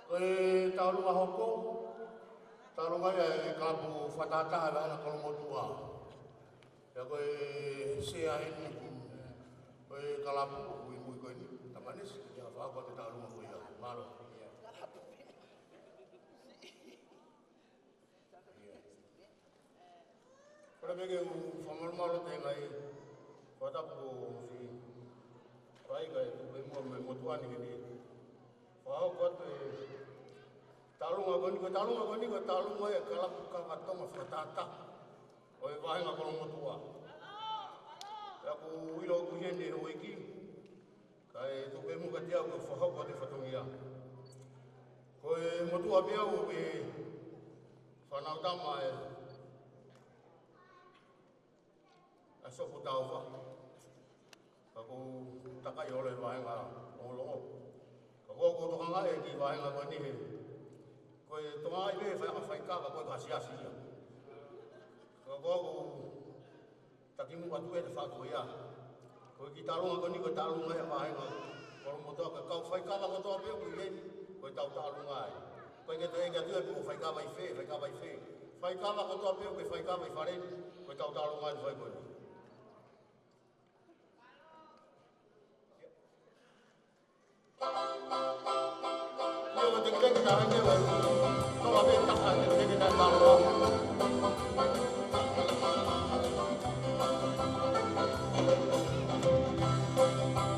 Ko e tauʻolunga hoko, tauʻolunga ia e kalapu fakatahataha ʻa e Kolomotuʻa. Pea ko e sea eni, ko e kalapu ʻoku ʻi mui ko eni, Tamanesi, ia fakahoko atu e tauʻolunga ko ia. Mālō. Kole pē ke u fakamalumalu atu he ngaahi fakatapu kuo ʻosi fai kae tuku muʻa mei he motuʻa ni ke ne fakahoko atu e tauʻolunga ko eni, ko e tauʻolunga ko eni, ko e tauʻolunga ia e kalapu kaka Tonga fakatahataha ʻo e vāhenga Kolomotuʻa. Pea ʻoku ou ʻilo ʻoku ʻi heni e houʻeiki, kae tuku muʻa kiate au ke fakahoko atu e fatongia. Ko e motuʻa pē au ʻo e fānau tama ʻa e, ʻa e Sopu Taufa. Ka ʻoku ou takai ʻo e vāhenga Longolongo. Ka ko ʻeku tokangaʻi e kiʻi vāhenga ko eni he ko e tokangaʻi pē fai anga faikava, ko e kasiasi ia. Ka ko ʻeku taki muʻa atu e te fako ia. Ko e kiʻi tauʻolunga ko eni, ko e tauʻolunga ia e vāhenga Kolomotuʻa, ko e kau faikava kotoa pē ʻoku ʻi heni, ko e tau tauʻolunga ai. Ko e ke toe ʻeke atu ia pe ko e faikava ʻi fē, faikava ʻi fē. Faikava kotoa pē ʻoku ke faikava ʻi fale ni, ko e tau tauʻolunga ai fai ko eni. Ia, ua teketeke tā hake, ua. Tō a pē taka teketeke tā tāloa.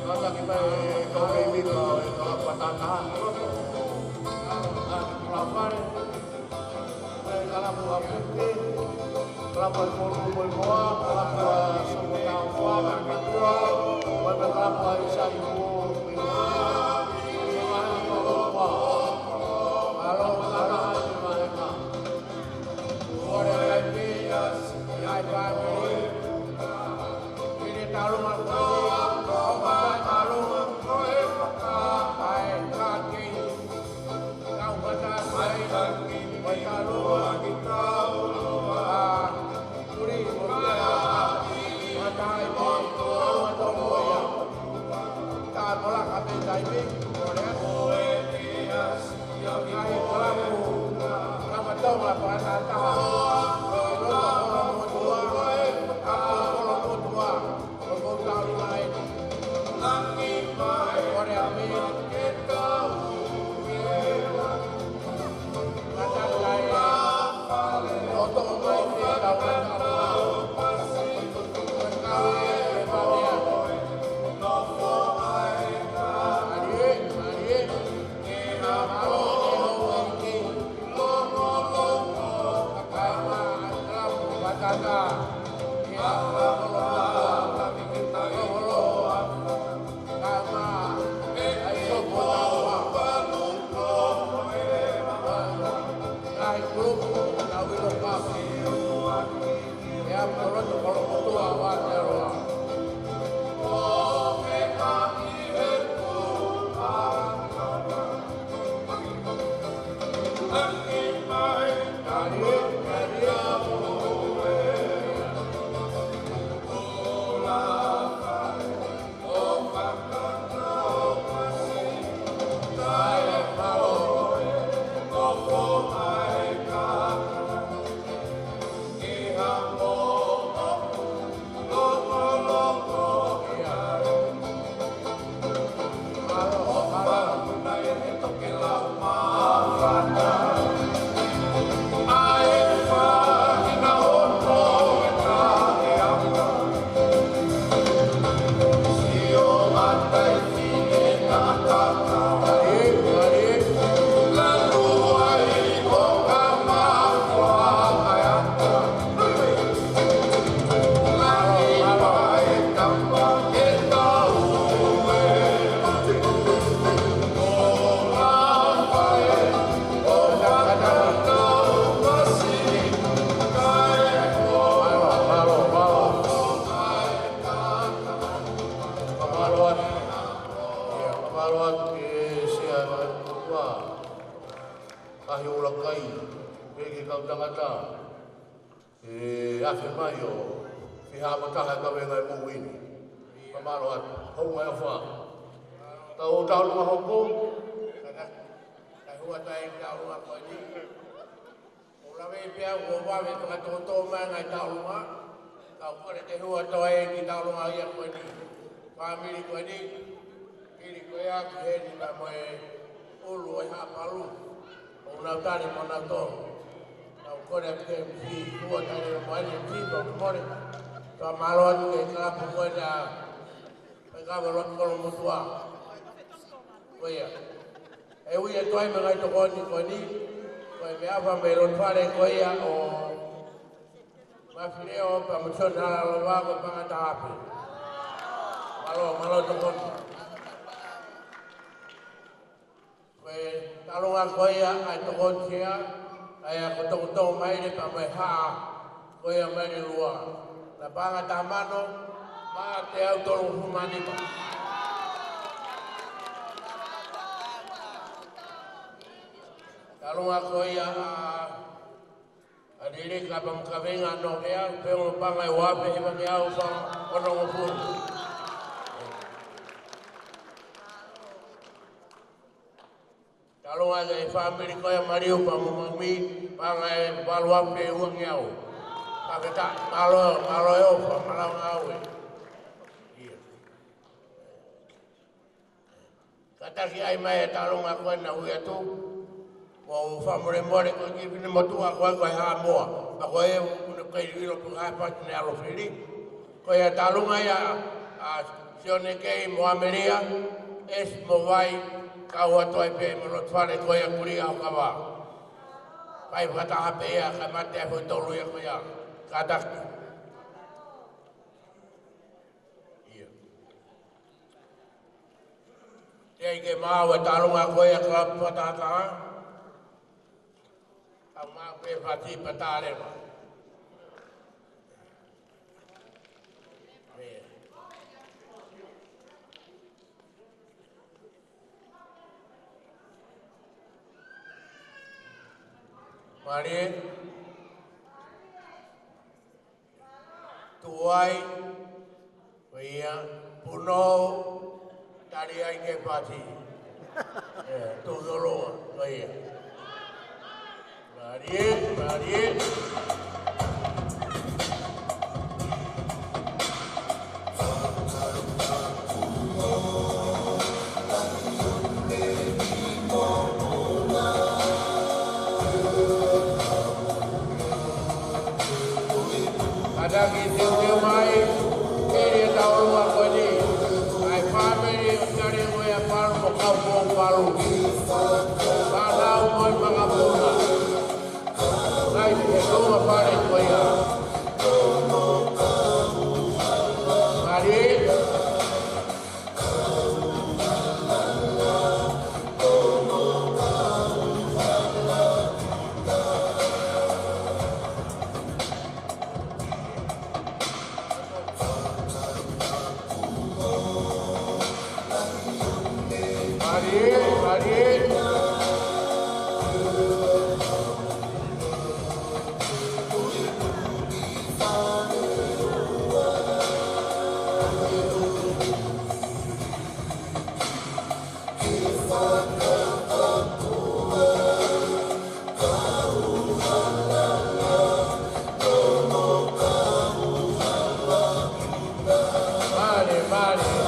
Kātaki mai e kau kei mika ʻo e kalapu fakatahataha. Ā, kalapu fale. Kalapu ʻa Puke, kalapu ʻa Kolu mo e Moa, kalapu ʻa Sopo Taufa, kalapu ʻa Metua, mo e kalapu ʻa Isai mo e Moa. Mālō, mālō, mālō. Kole ai pē, ai pē, pili tauʻolunga ko ē, ʻo mālō, mālō. Ai, kātaki. Kau mata mai, mai talo, ā, kuli, ā, mata ai mo, talo atu mo ia. Tā mola ka me taimi, kole atu. Ai kalapu, kama tau la pata taha. Kolo motuʻa, kolo motuʻa. Mālō atu. Ia, mālō atu ki he sea ʻa e motuʻa. Kahi ʻuluaki, pea ki he kau tangata. ʻE afe mai ʻo fihāmataha e kavenga e moʻui ni. Mālō atu. Hounga e ʻofa. Tau tau lua hoku, ka ta, ka hua tai tau lua ko eni. ʻOku ou lave pē au ʻo vave fakatōtō mai ngaahi tau lua. Kau kole ke hua toe ki tau lua ia ko eni. Fāmili ko eni. Pili ko ia ki heni pea mo e ʻulu ʻo e Haʻa Palu. ʻOku nau tali mo nau tō. Kau kole atu ke M C, hua tali mo eni M C, kau kole. Fakamālō atu ki he kalapu ko ena. Pea ka velo kolo motuʻa. Ko ia. ʻE ui atu ai mo e ngaahi tokoni ko eni. Ko e meʻaʻofa mei loto fale ko ia ʻo Mafileo pea mo Sione Halalova ko e paʻanga taha pē. Mālō, mālō tokoni. Ko e talunga ko ia ʻa e tokoni sea, ʻa ia ko Tokotokomaile pea mo e Haʻa, ko ia Maile Lua. Naʻe paʻanga taha mano, mā teau tolungofulu mā nima. Talunga ko ia ʻa ʻAlilika pea mo Kavenga Novea, pea mo paʻanga ʻe ua afe hivangeau fā onongofulu. Talunga ʻa e fāmili ko ia Maliu pea mo Maumi, paʻanga ʻe valu afe uangeau. Fakafetaʻi, mālō, mālō e ʻofa, mālō ngāue. Ia. Kātaki ai mai e talunga ko ena ui atu. Ko e fakamolemole ko e kiʻi finemotuʻa ko ē ko e Haʻamoa. Pea ko e ʻunu kai ilo pu hai pati ne alo fili. Ko ia talunga ia ʻa Sione Kei mo ʻAmelia, ʻEsi mo Vai, kau atu ai pē mo loto fale ko ia Kulia ʻo Kava. Kai fakataha pē ia, kai mate ai foʻi tolu ia ko ia. Kātaki. Ia. Teʻeki ke maʻu e talunga ko ia kalapu fakataha. Ka maʻu pē fati pea tā leva. Ia. Mālie. Tuʻu ai, ko ia, punou, tali ai ke pati. ʻE, tuʻu toloa, ko ia. Mālie, mālie. Kātaki teuteu mai, ʻe ʻi ai e tau lua ko eni. ʻA e fāmili ʻo tali mo ia Palu mo Kaupo Palu. Fānau mo e makapuna. Kai ke tō ma fale ko ia. Mālie. Mālie, mālie. Mālie, mālie.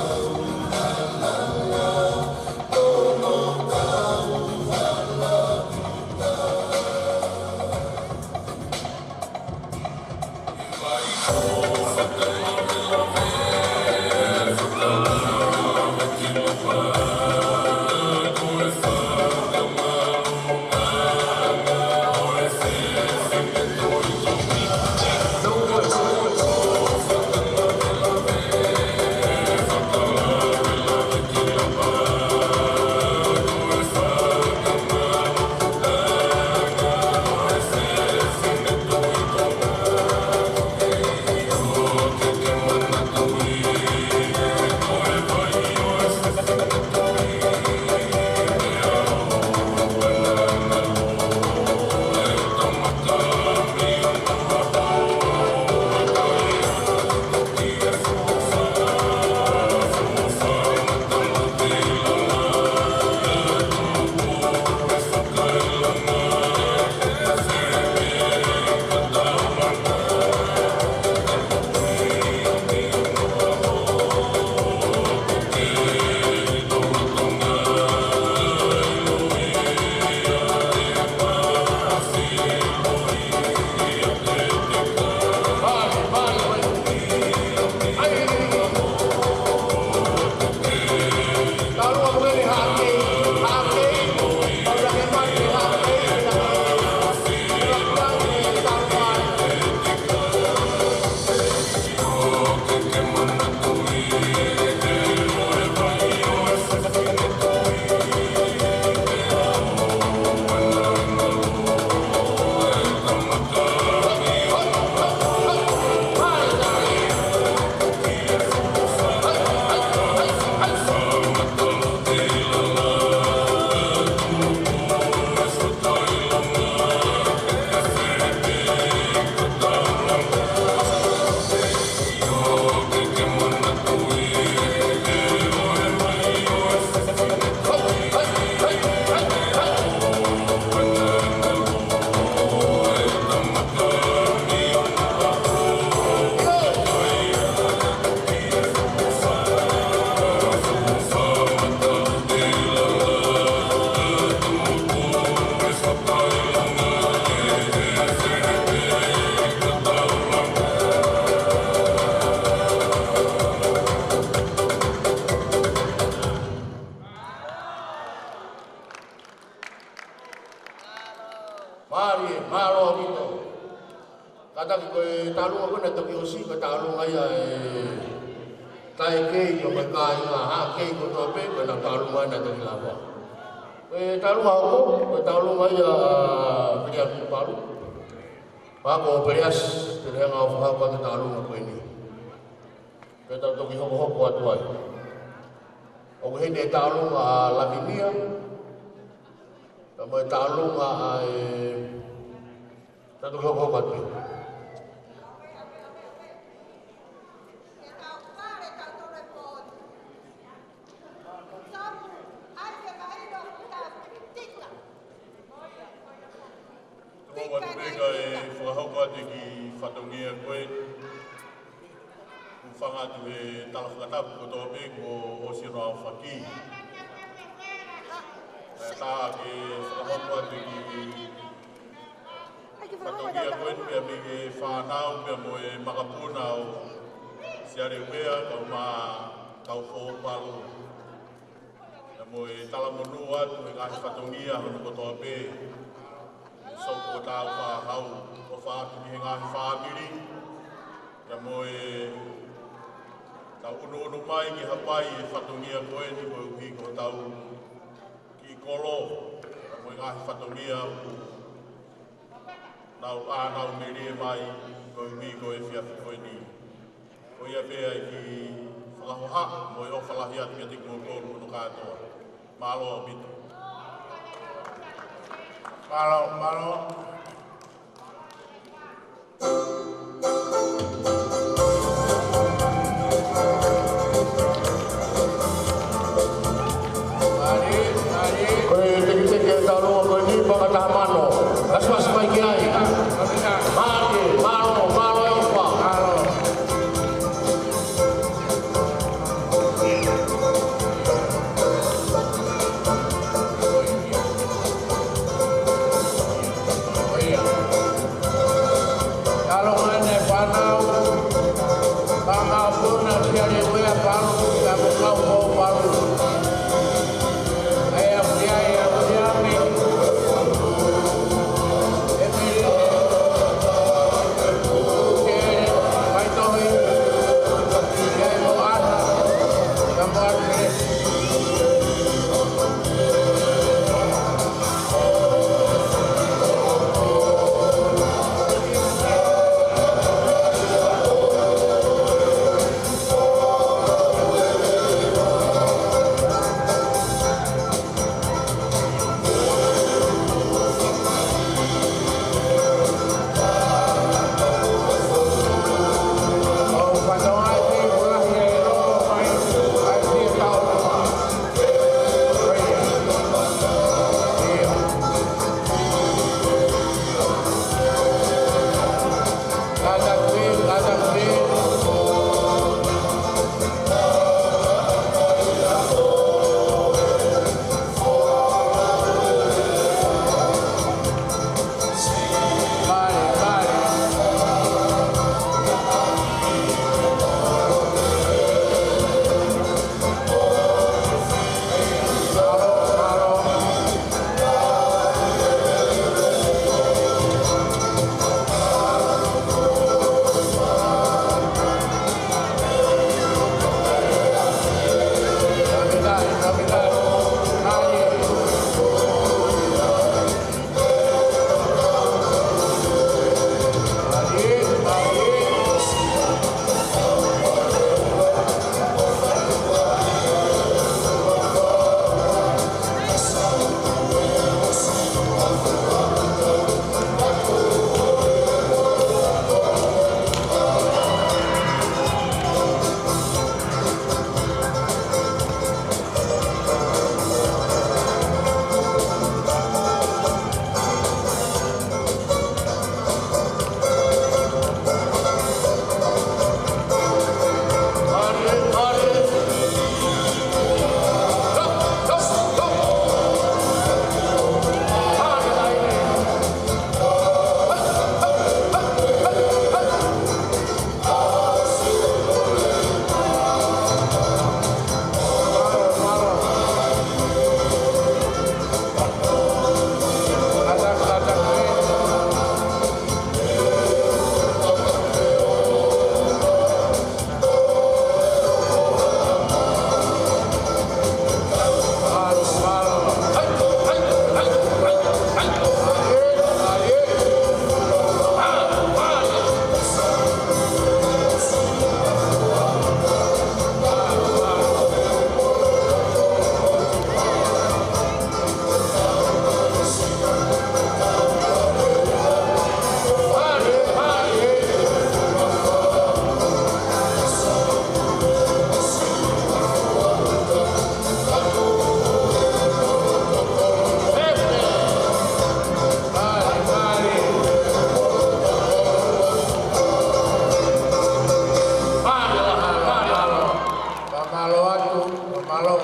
Mālie, mālō ʻaupito. Kātaki ko e tālunga ko ē naʻe toki ʻosi, ko e tālunga ia ʻa e taʻekei ʻo e kāinga, hā, kei kotoa pē, ko ʻenau tālunga naʻe toki lava. Ko e tālunga hoko, ko e tālunga ia ʻa Peleaki Palu. Pea ko Peleasi, te ne hanga ʻo fakahoko atu e tālunga ko eni. Pea tau toki hokohoko atu ai. ʻOku ʻi heni e tālunga ʻa Lavinia, pea mo e tālunga ʻa e, tau toki hokohoko atu. Tuku atu pē kae fakahoko atu e kiʻi fatongia ko ē. Hūfanga atu he tala fakatapu kotoa pē kuo ʻosi hono aofaki. Kae ʻatā ke fakahoko atu e kiʻi fatongia ko eni pea mei he fānau pea mo e makapuna ʻo Siale Uea, kau ma kau fō Palu. Pea mo e talamonū atu he ngaahi fatongia hono kotoa pē. Soko tau fāhau, ʻofa atu ki he ngaahi fāmili. Pea mo e tau ʻunuʻunu mai ke hapai e fatongia ko eni koeʻuhi ko hotau kiʻi kolo. Pea mo e ngaahi fatongia ʻoku nau ʻā, nau melie mai, koeʻuhi ko e efiafi ko eni. Ko ia pē ʻa e kiʻi fakahohaʻa mo e ʻofa lahi atu kiate kimoutolu hono kātoa. Mālō ʻaupito. Mālō, mālō. Ko e teketeke e tālunga ko eni, paka taha mano. Kasi, kasi mai ki ai. Mālō, mālō, mālō e ʻofa. Mālō. Mālō ʻene fānau, fānau puna Siale Uea Palu, pea mo kau fō Palu. ʻE au ki ai, au ki ai. ʻE mei, ke, mai tohi, ke mo ana, ka mo ana.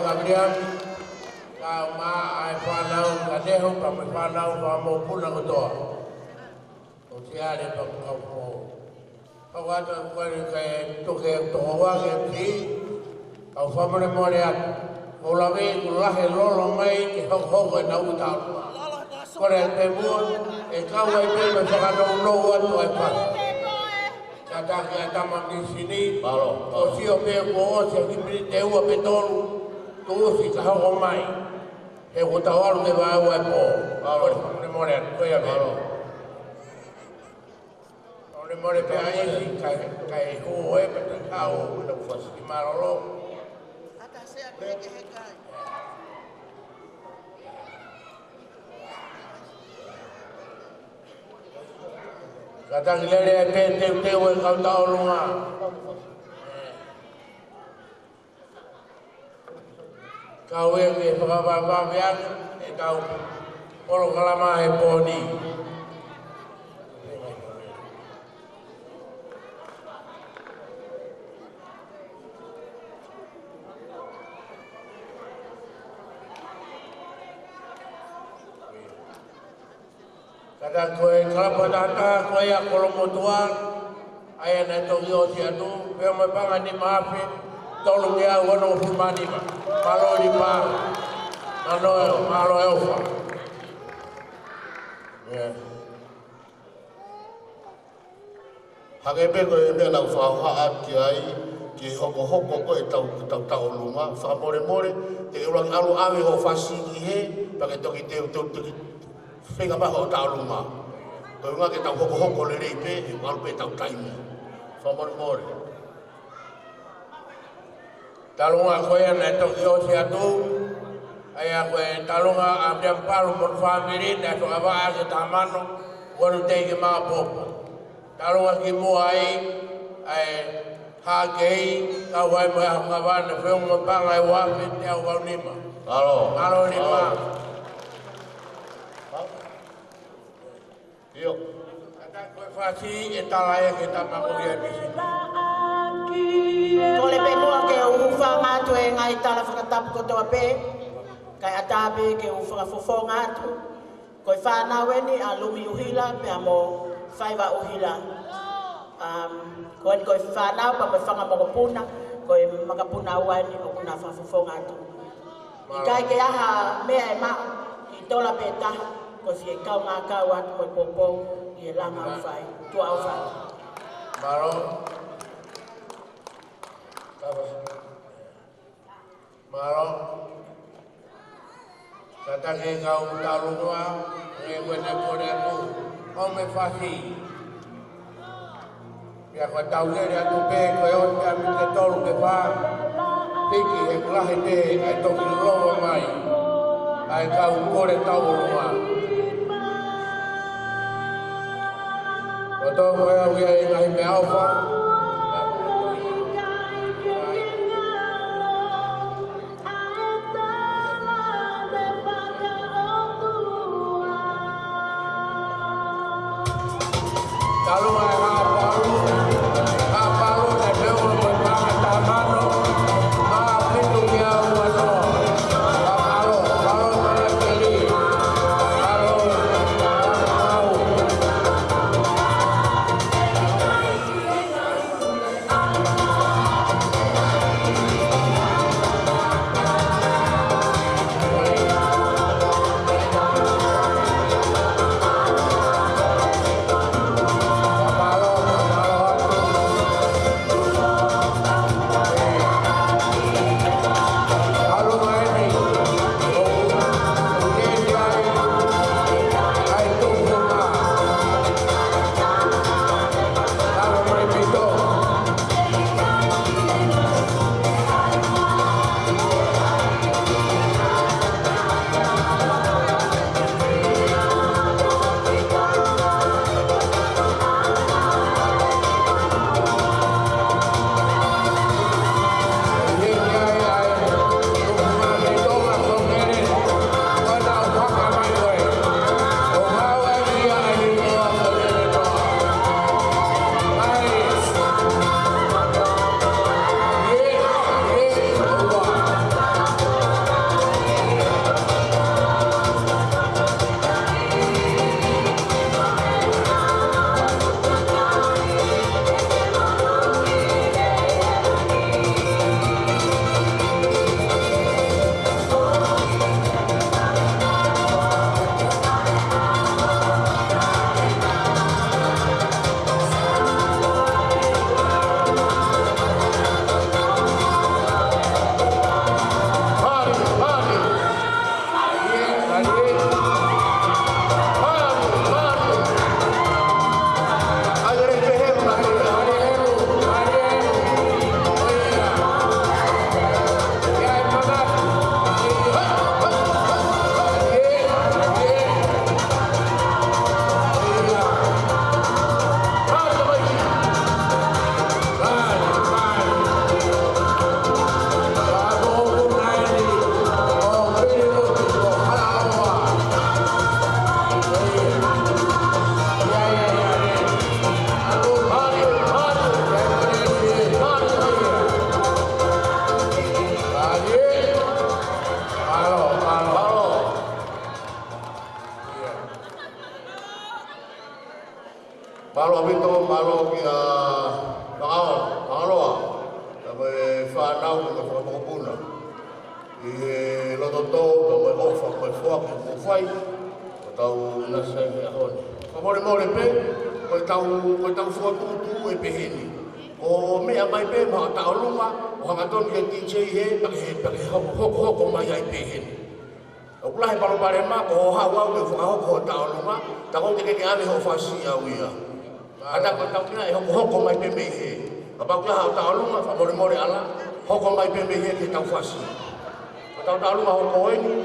Gabriel, kae ʻumaʻā e fānau Kanehu, pea mo e fānau fakamokopuna kotoa. ʻO Siale pea mo Kaufou. Kau atu ko eni kae tuku e tokoua ke ti, kau fakamolemole atu. Ko e lave ʻoku lahi e lolo mai ke hokohoko ʻenau ʻuta. Kole pē muʻa, ʻe kau ai pē mo e fakanounou atu ʻa e pasi. Kātaki ʻa e tama misini. Mālō. ʻO sio pē kuo ʻosi ʻa e kiʻi miniti ʻe ua pe tolu, tuʻusi ka hoko mai. He kuo tau ʻalu ke vaeua e pō. Mālō. Kole fakamolemole atu, ko ia pē. Mālō. Fakamolemole pē ʻa ʻEsi, kae, kae hū e pata kau, ʻi mālōlō. Kātaki lele e pē teuteu e kau tauʻolunga. Kau e ke fakavavevave ʻetau polokalama he pō ni. Kātaki ko e kalapu ʻa e taha, ko ia Kolomotuʻa, ʻa ia naʻe toki ʻosi atu, pea mo e paʻanga ʻe nima afe, tolungeau onongofulu mā nima. Mālō ʻElipā. Mālō, mālō ʻEofa. ʻIo. Hangē pē ko e meʻa naʻa ku fakahohaʻa atu ki ai, ke hokohoko ko ʻetau, ʻetau tauʻolunga, fakamolemole, te ke ʻuluaki ʻalu ʻave hoʻo fasi ki hē, pea ke toki te, te, toki feinga mai hoʻo tauʻolunga. Ko e ʻuhinga ke tau hokohoko lelei pē, he ʻoku ʻalu pē ʻetau taimi. Fakamolemole. Talunga ko ia naʻe toki ʻosi atu, ʻa ia ko e talunga ʻa Meapalu mo e fāmili naʻe fakavaʻa ke taha mano, uanu tei ke maʻopoʻopo. Talunga ki muʻa ai, ʻa e hākei, kau ai mo e ʻaho kava naʻe feʻunga mo e paʻanga ʻe ua afe teau valu nima. Mālō. Mālō ʻElipā. ʻIo. Kātaki ko e fasi ʻe tala ia ke tama ko ia e misini. Kole pē muʻa ke u hūfanga atu e ngaahi tala fakatapu kotoa pē. Kae ʻatā pē ke u fakafofonga atu. Ko e fānau eni ʻa Lumi ʻUhila, pea mo Faiva ʻUhila. Um, ko eni ko e fānau, pea mo e fanga mokopuna, ko e makapuna ua eni ʻoku na fakafofonga atu. ʻIkai ke ʻi ai ha meʻa ʻe maʻu, ʻi tola pē taha, ko siʻi kaungā kau atu mo e poupou, ʻi he langa ʻoku fai, tuʻa ʻoku fai. Mālō. Tava. Mālō. Kātaki e kau tauʻolunga, ʻe ko e naʻe kole atu, ʻo me fasi. Pea ko e tau lele atu pē, ko e ʻosi pē ʻa e miniti ʻe tolu ke fā. Hiki he kulahi pē, ʻa e toki lolo mai. ʻA e kau kole tauʻolunga. Ko tō ko e au ia ʻi he ngaahi meʻaʻofa. Talunga e Haʻapalu, Haʻapalu, naʻe feʻunga mo e paʻanga taha mano, mā fitu kia ua noa. Haʻapalu, Haʻapalu, Haʻapalu, Haʻapalu. Fai, ko tau nasa i he ʻaho ni. Fakamolemole pē, ko e tau, ko e tau fokotuʻutuʻu ʻe pehē ni. ʻO meʻa mai pē maʻa Taʻolunga, ʻo hangatonu ke DJ he, pea ke, pea ke hoko, hoko, hoko mai ai pehē ni. ʻOku lahi e palopalema, ko hoʻo haʻu au ke fakahoko ho Taʻolunga, tā ko ʻete ke ke ʻave hoʻo fasi au ia. Ka tā ko e tau meʻa ʻe hoko, hoko mai pē mei he. Kapau ʻoku ʻi ai haʻo Taʻolunga, fakamolemole ala, hoko mai pē mei he ke tau fasi. Ko e tau Taʻolunga hoko eni.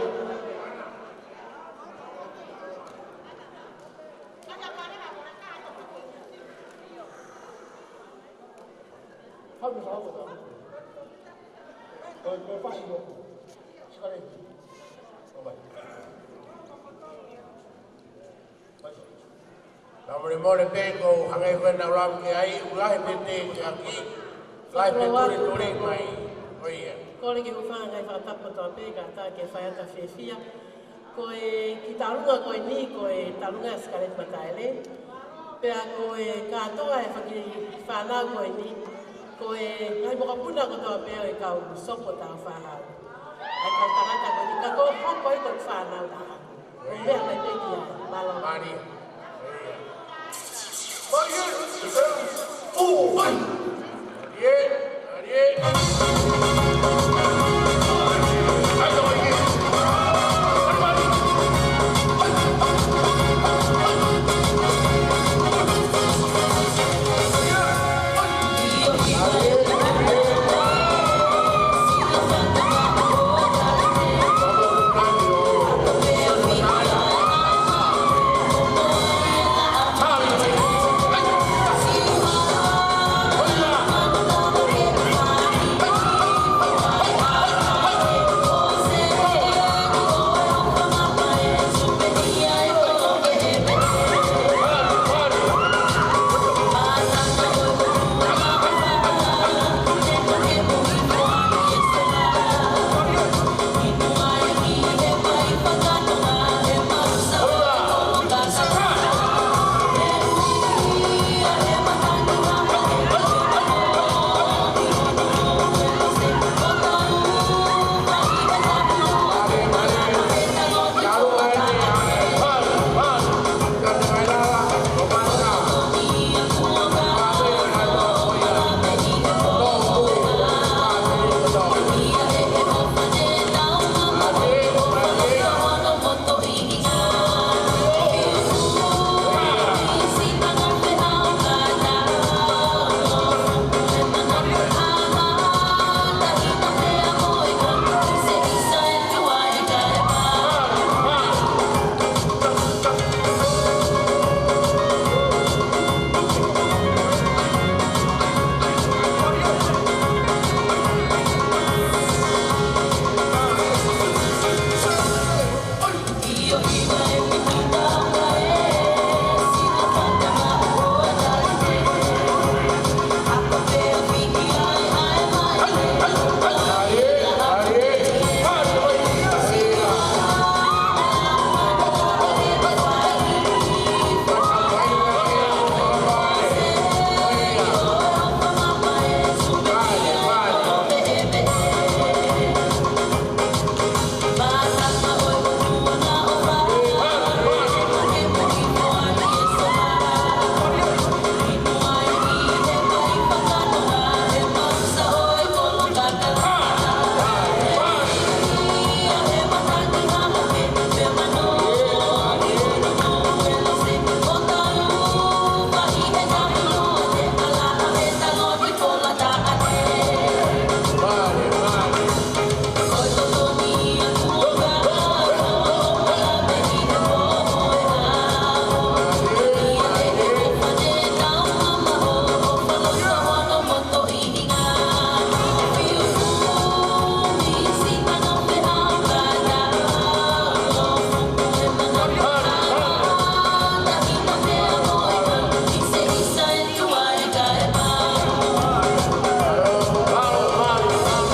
Fakamolemole pē, ko e hangē ko e naʻa ku lave ki ai, ʻoku lahi pē ʻete ke ʻaki, lahi pē e tuletule mai. Ko ia. Kole ke u hūfanga he ngaahi fakatapu kotoa pē, kae ʻatā ke fai atu ha fiefia. Ko e kiʻi Taʻolunga ko eni, ko e Taʻolunga ʻa Sikaleti Mataele. Pea ko e kātoa e fanga kiʻi fānau ko eni, ko e ngaahi mokopuna kotoa pē ʻo e kau sopo Tāufaʻāhau. ʻA e kau tangata ko eni, ka ko e hoko ʻi he kau fānau ʻa. Meʻa mai pē ki ai, mālō. Mālie. Mālie. Ū, vai.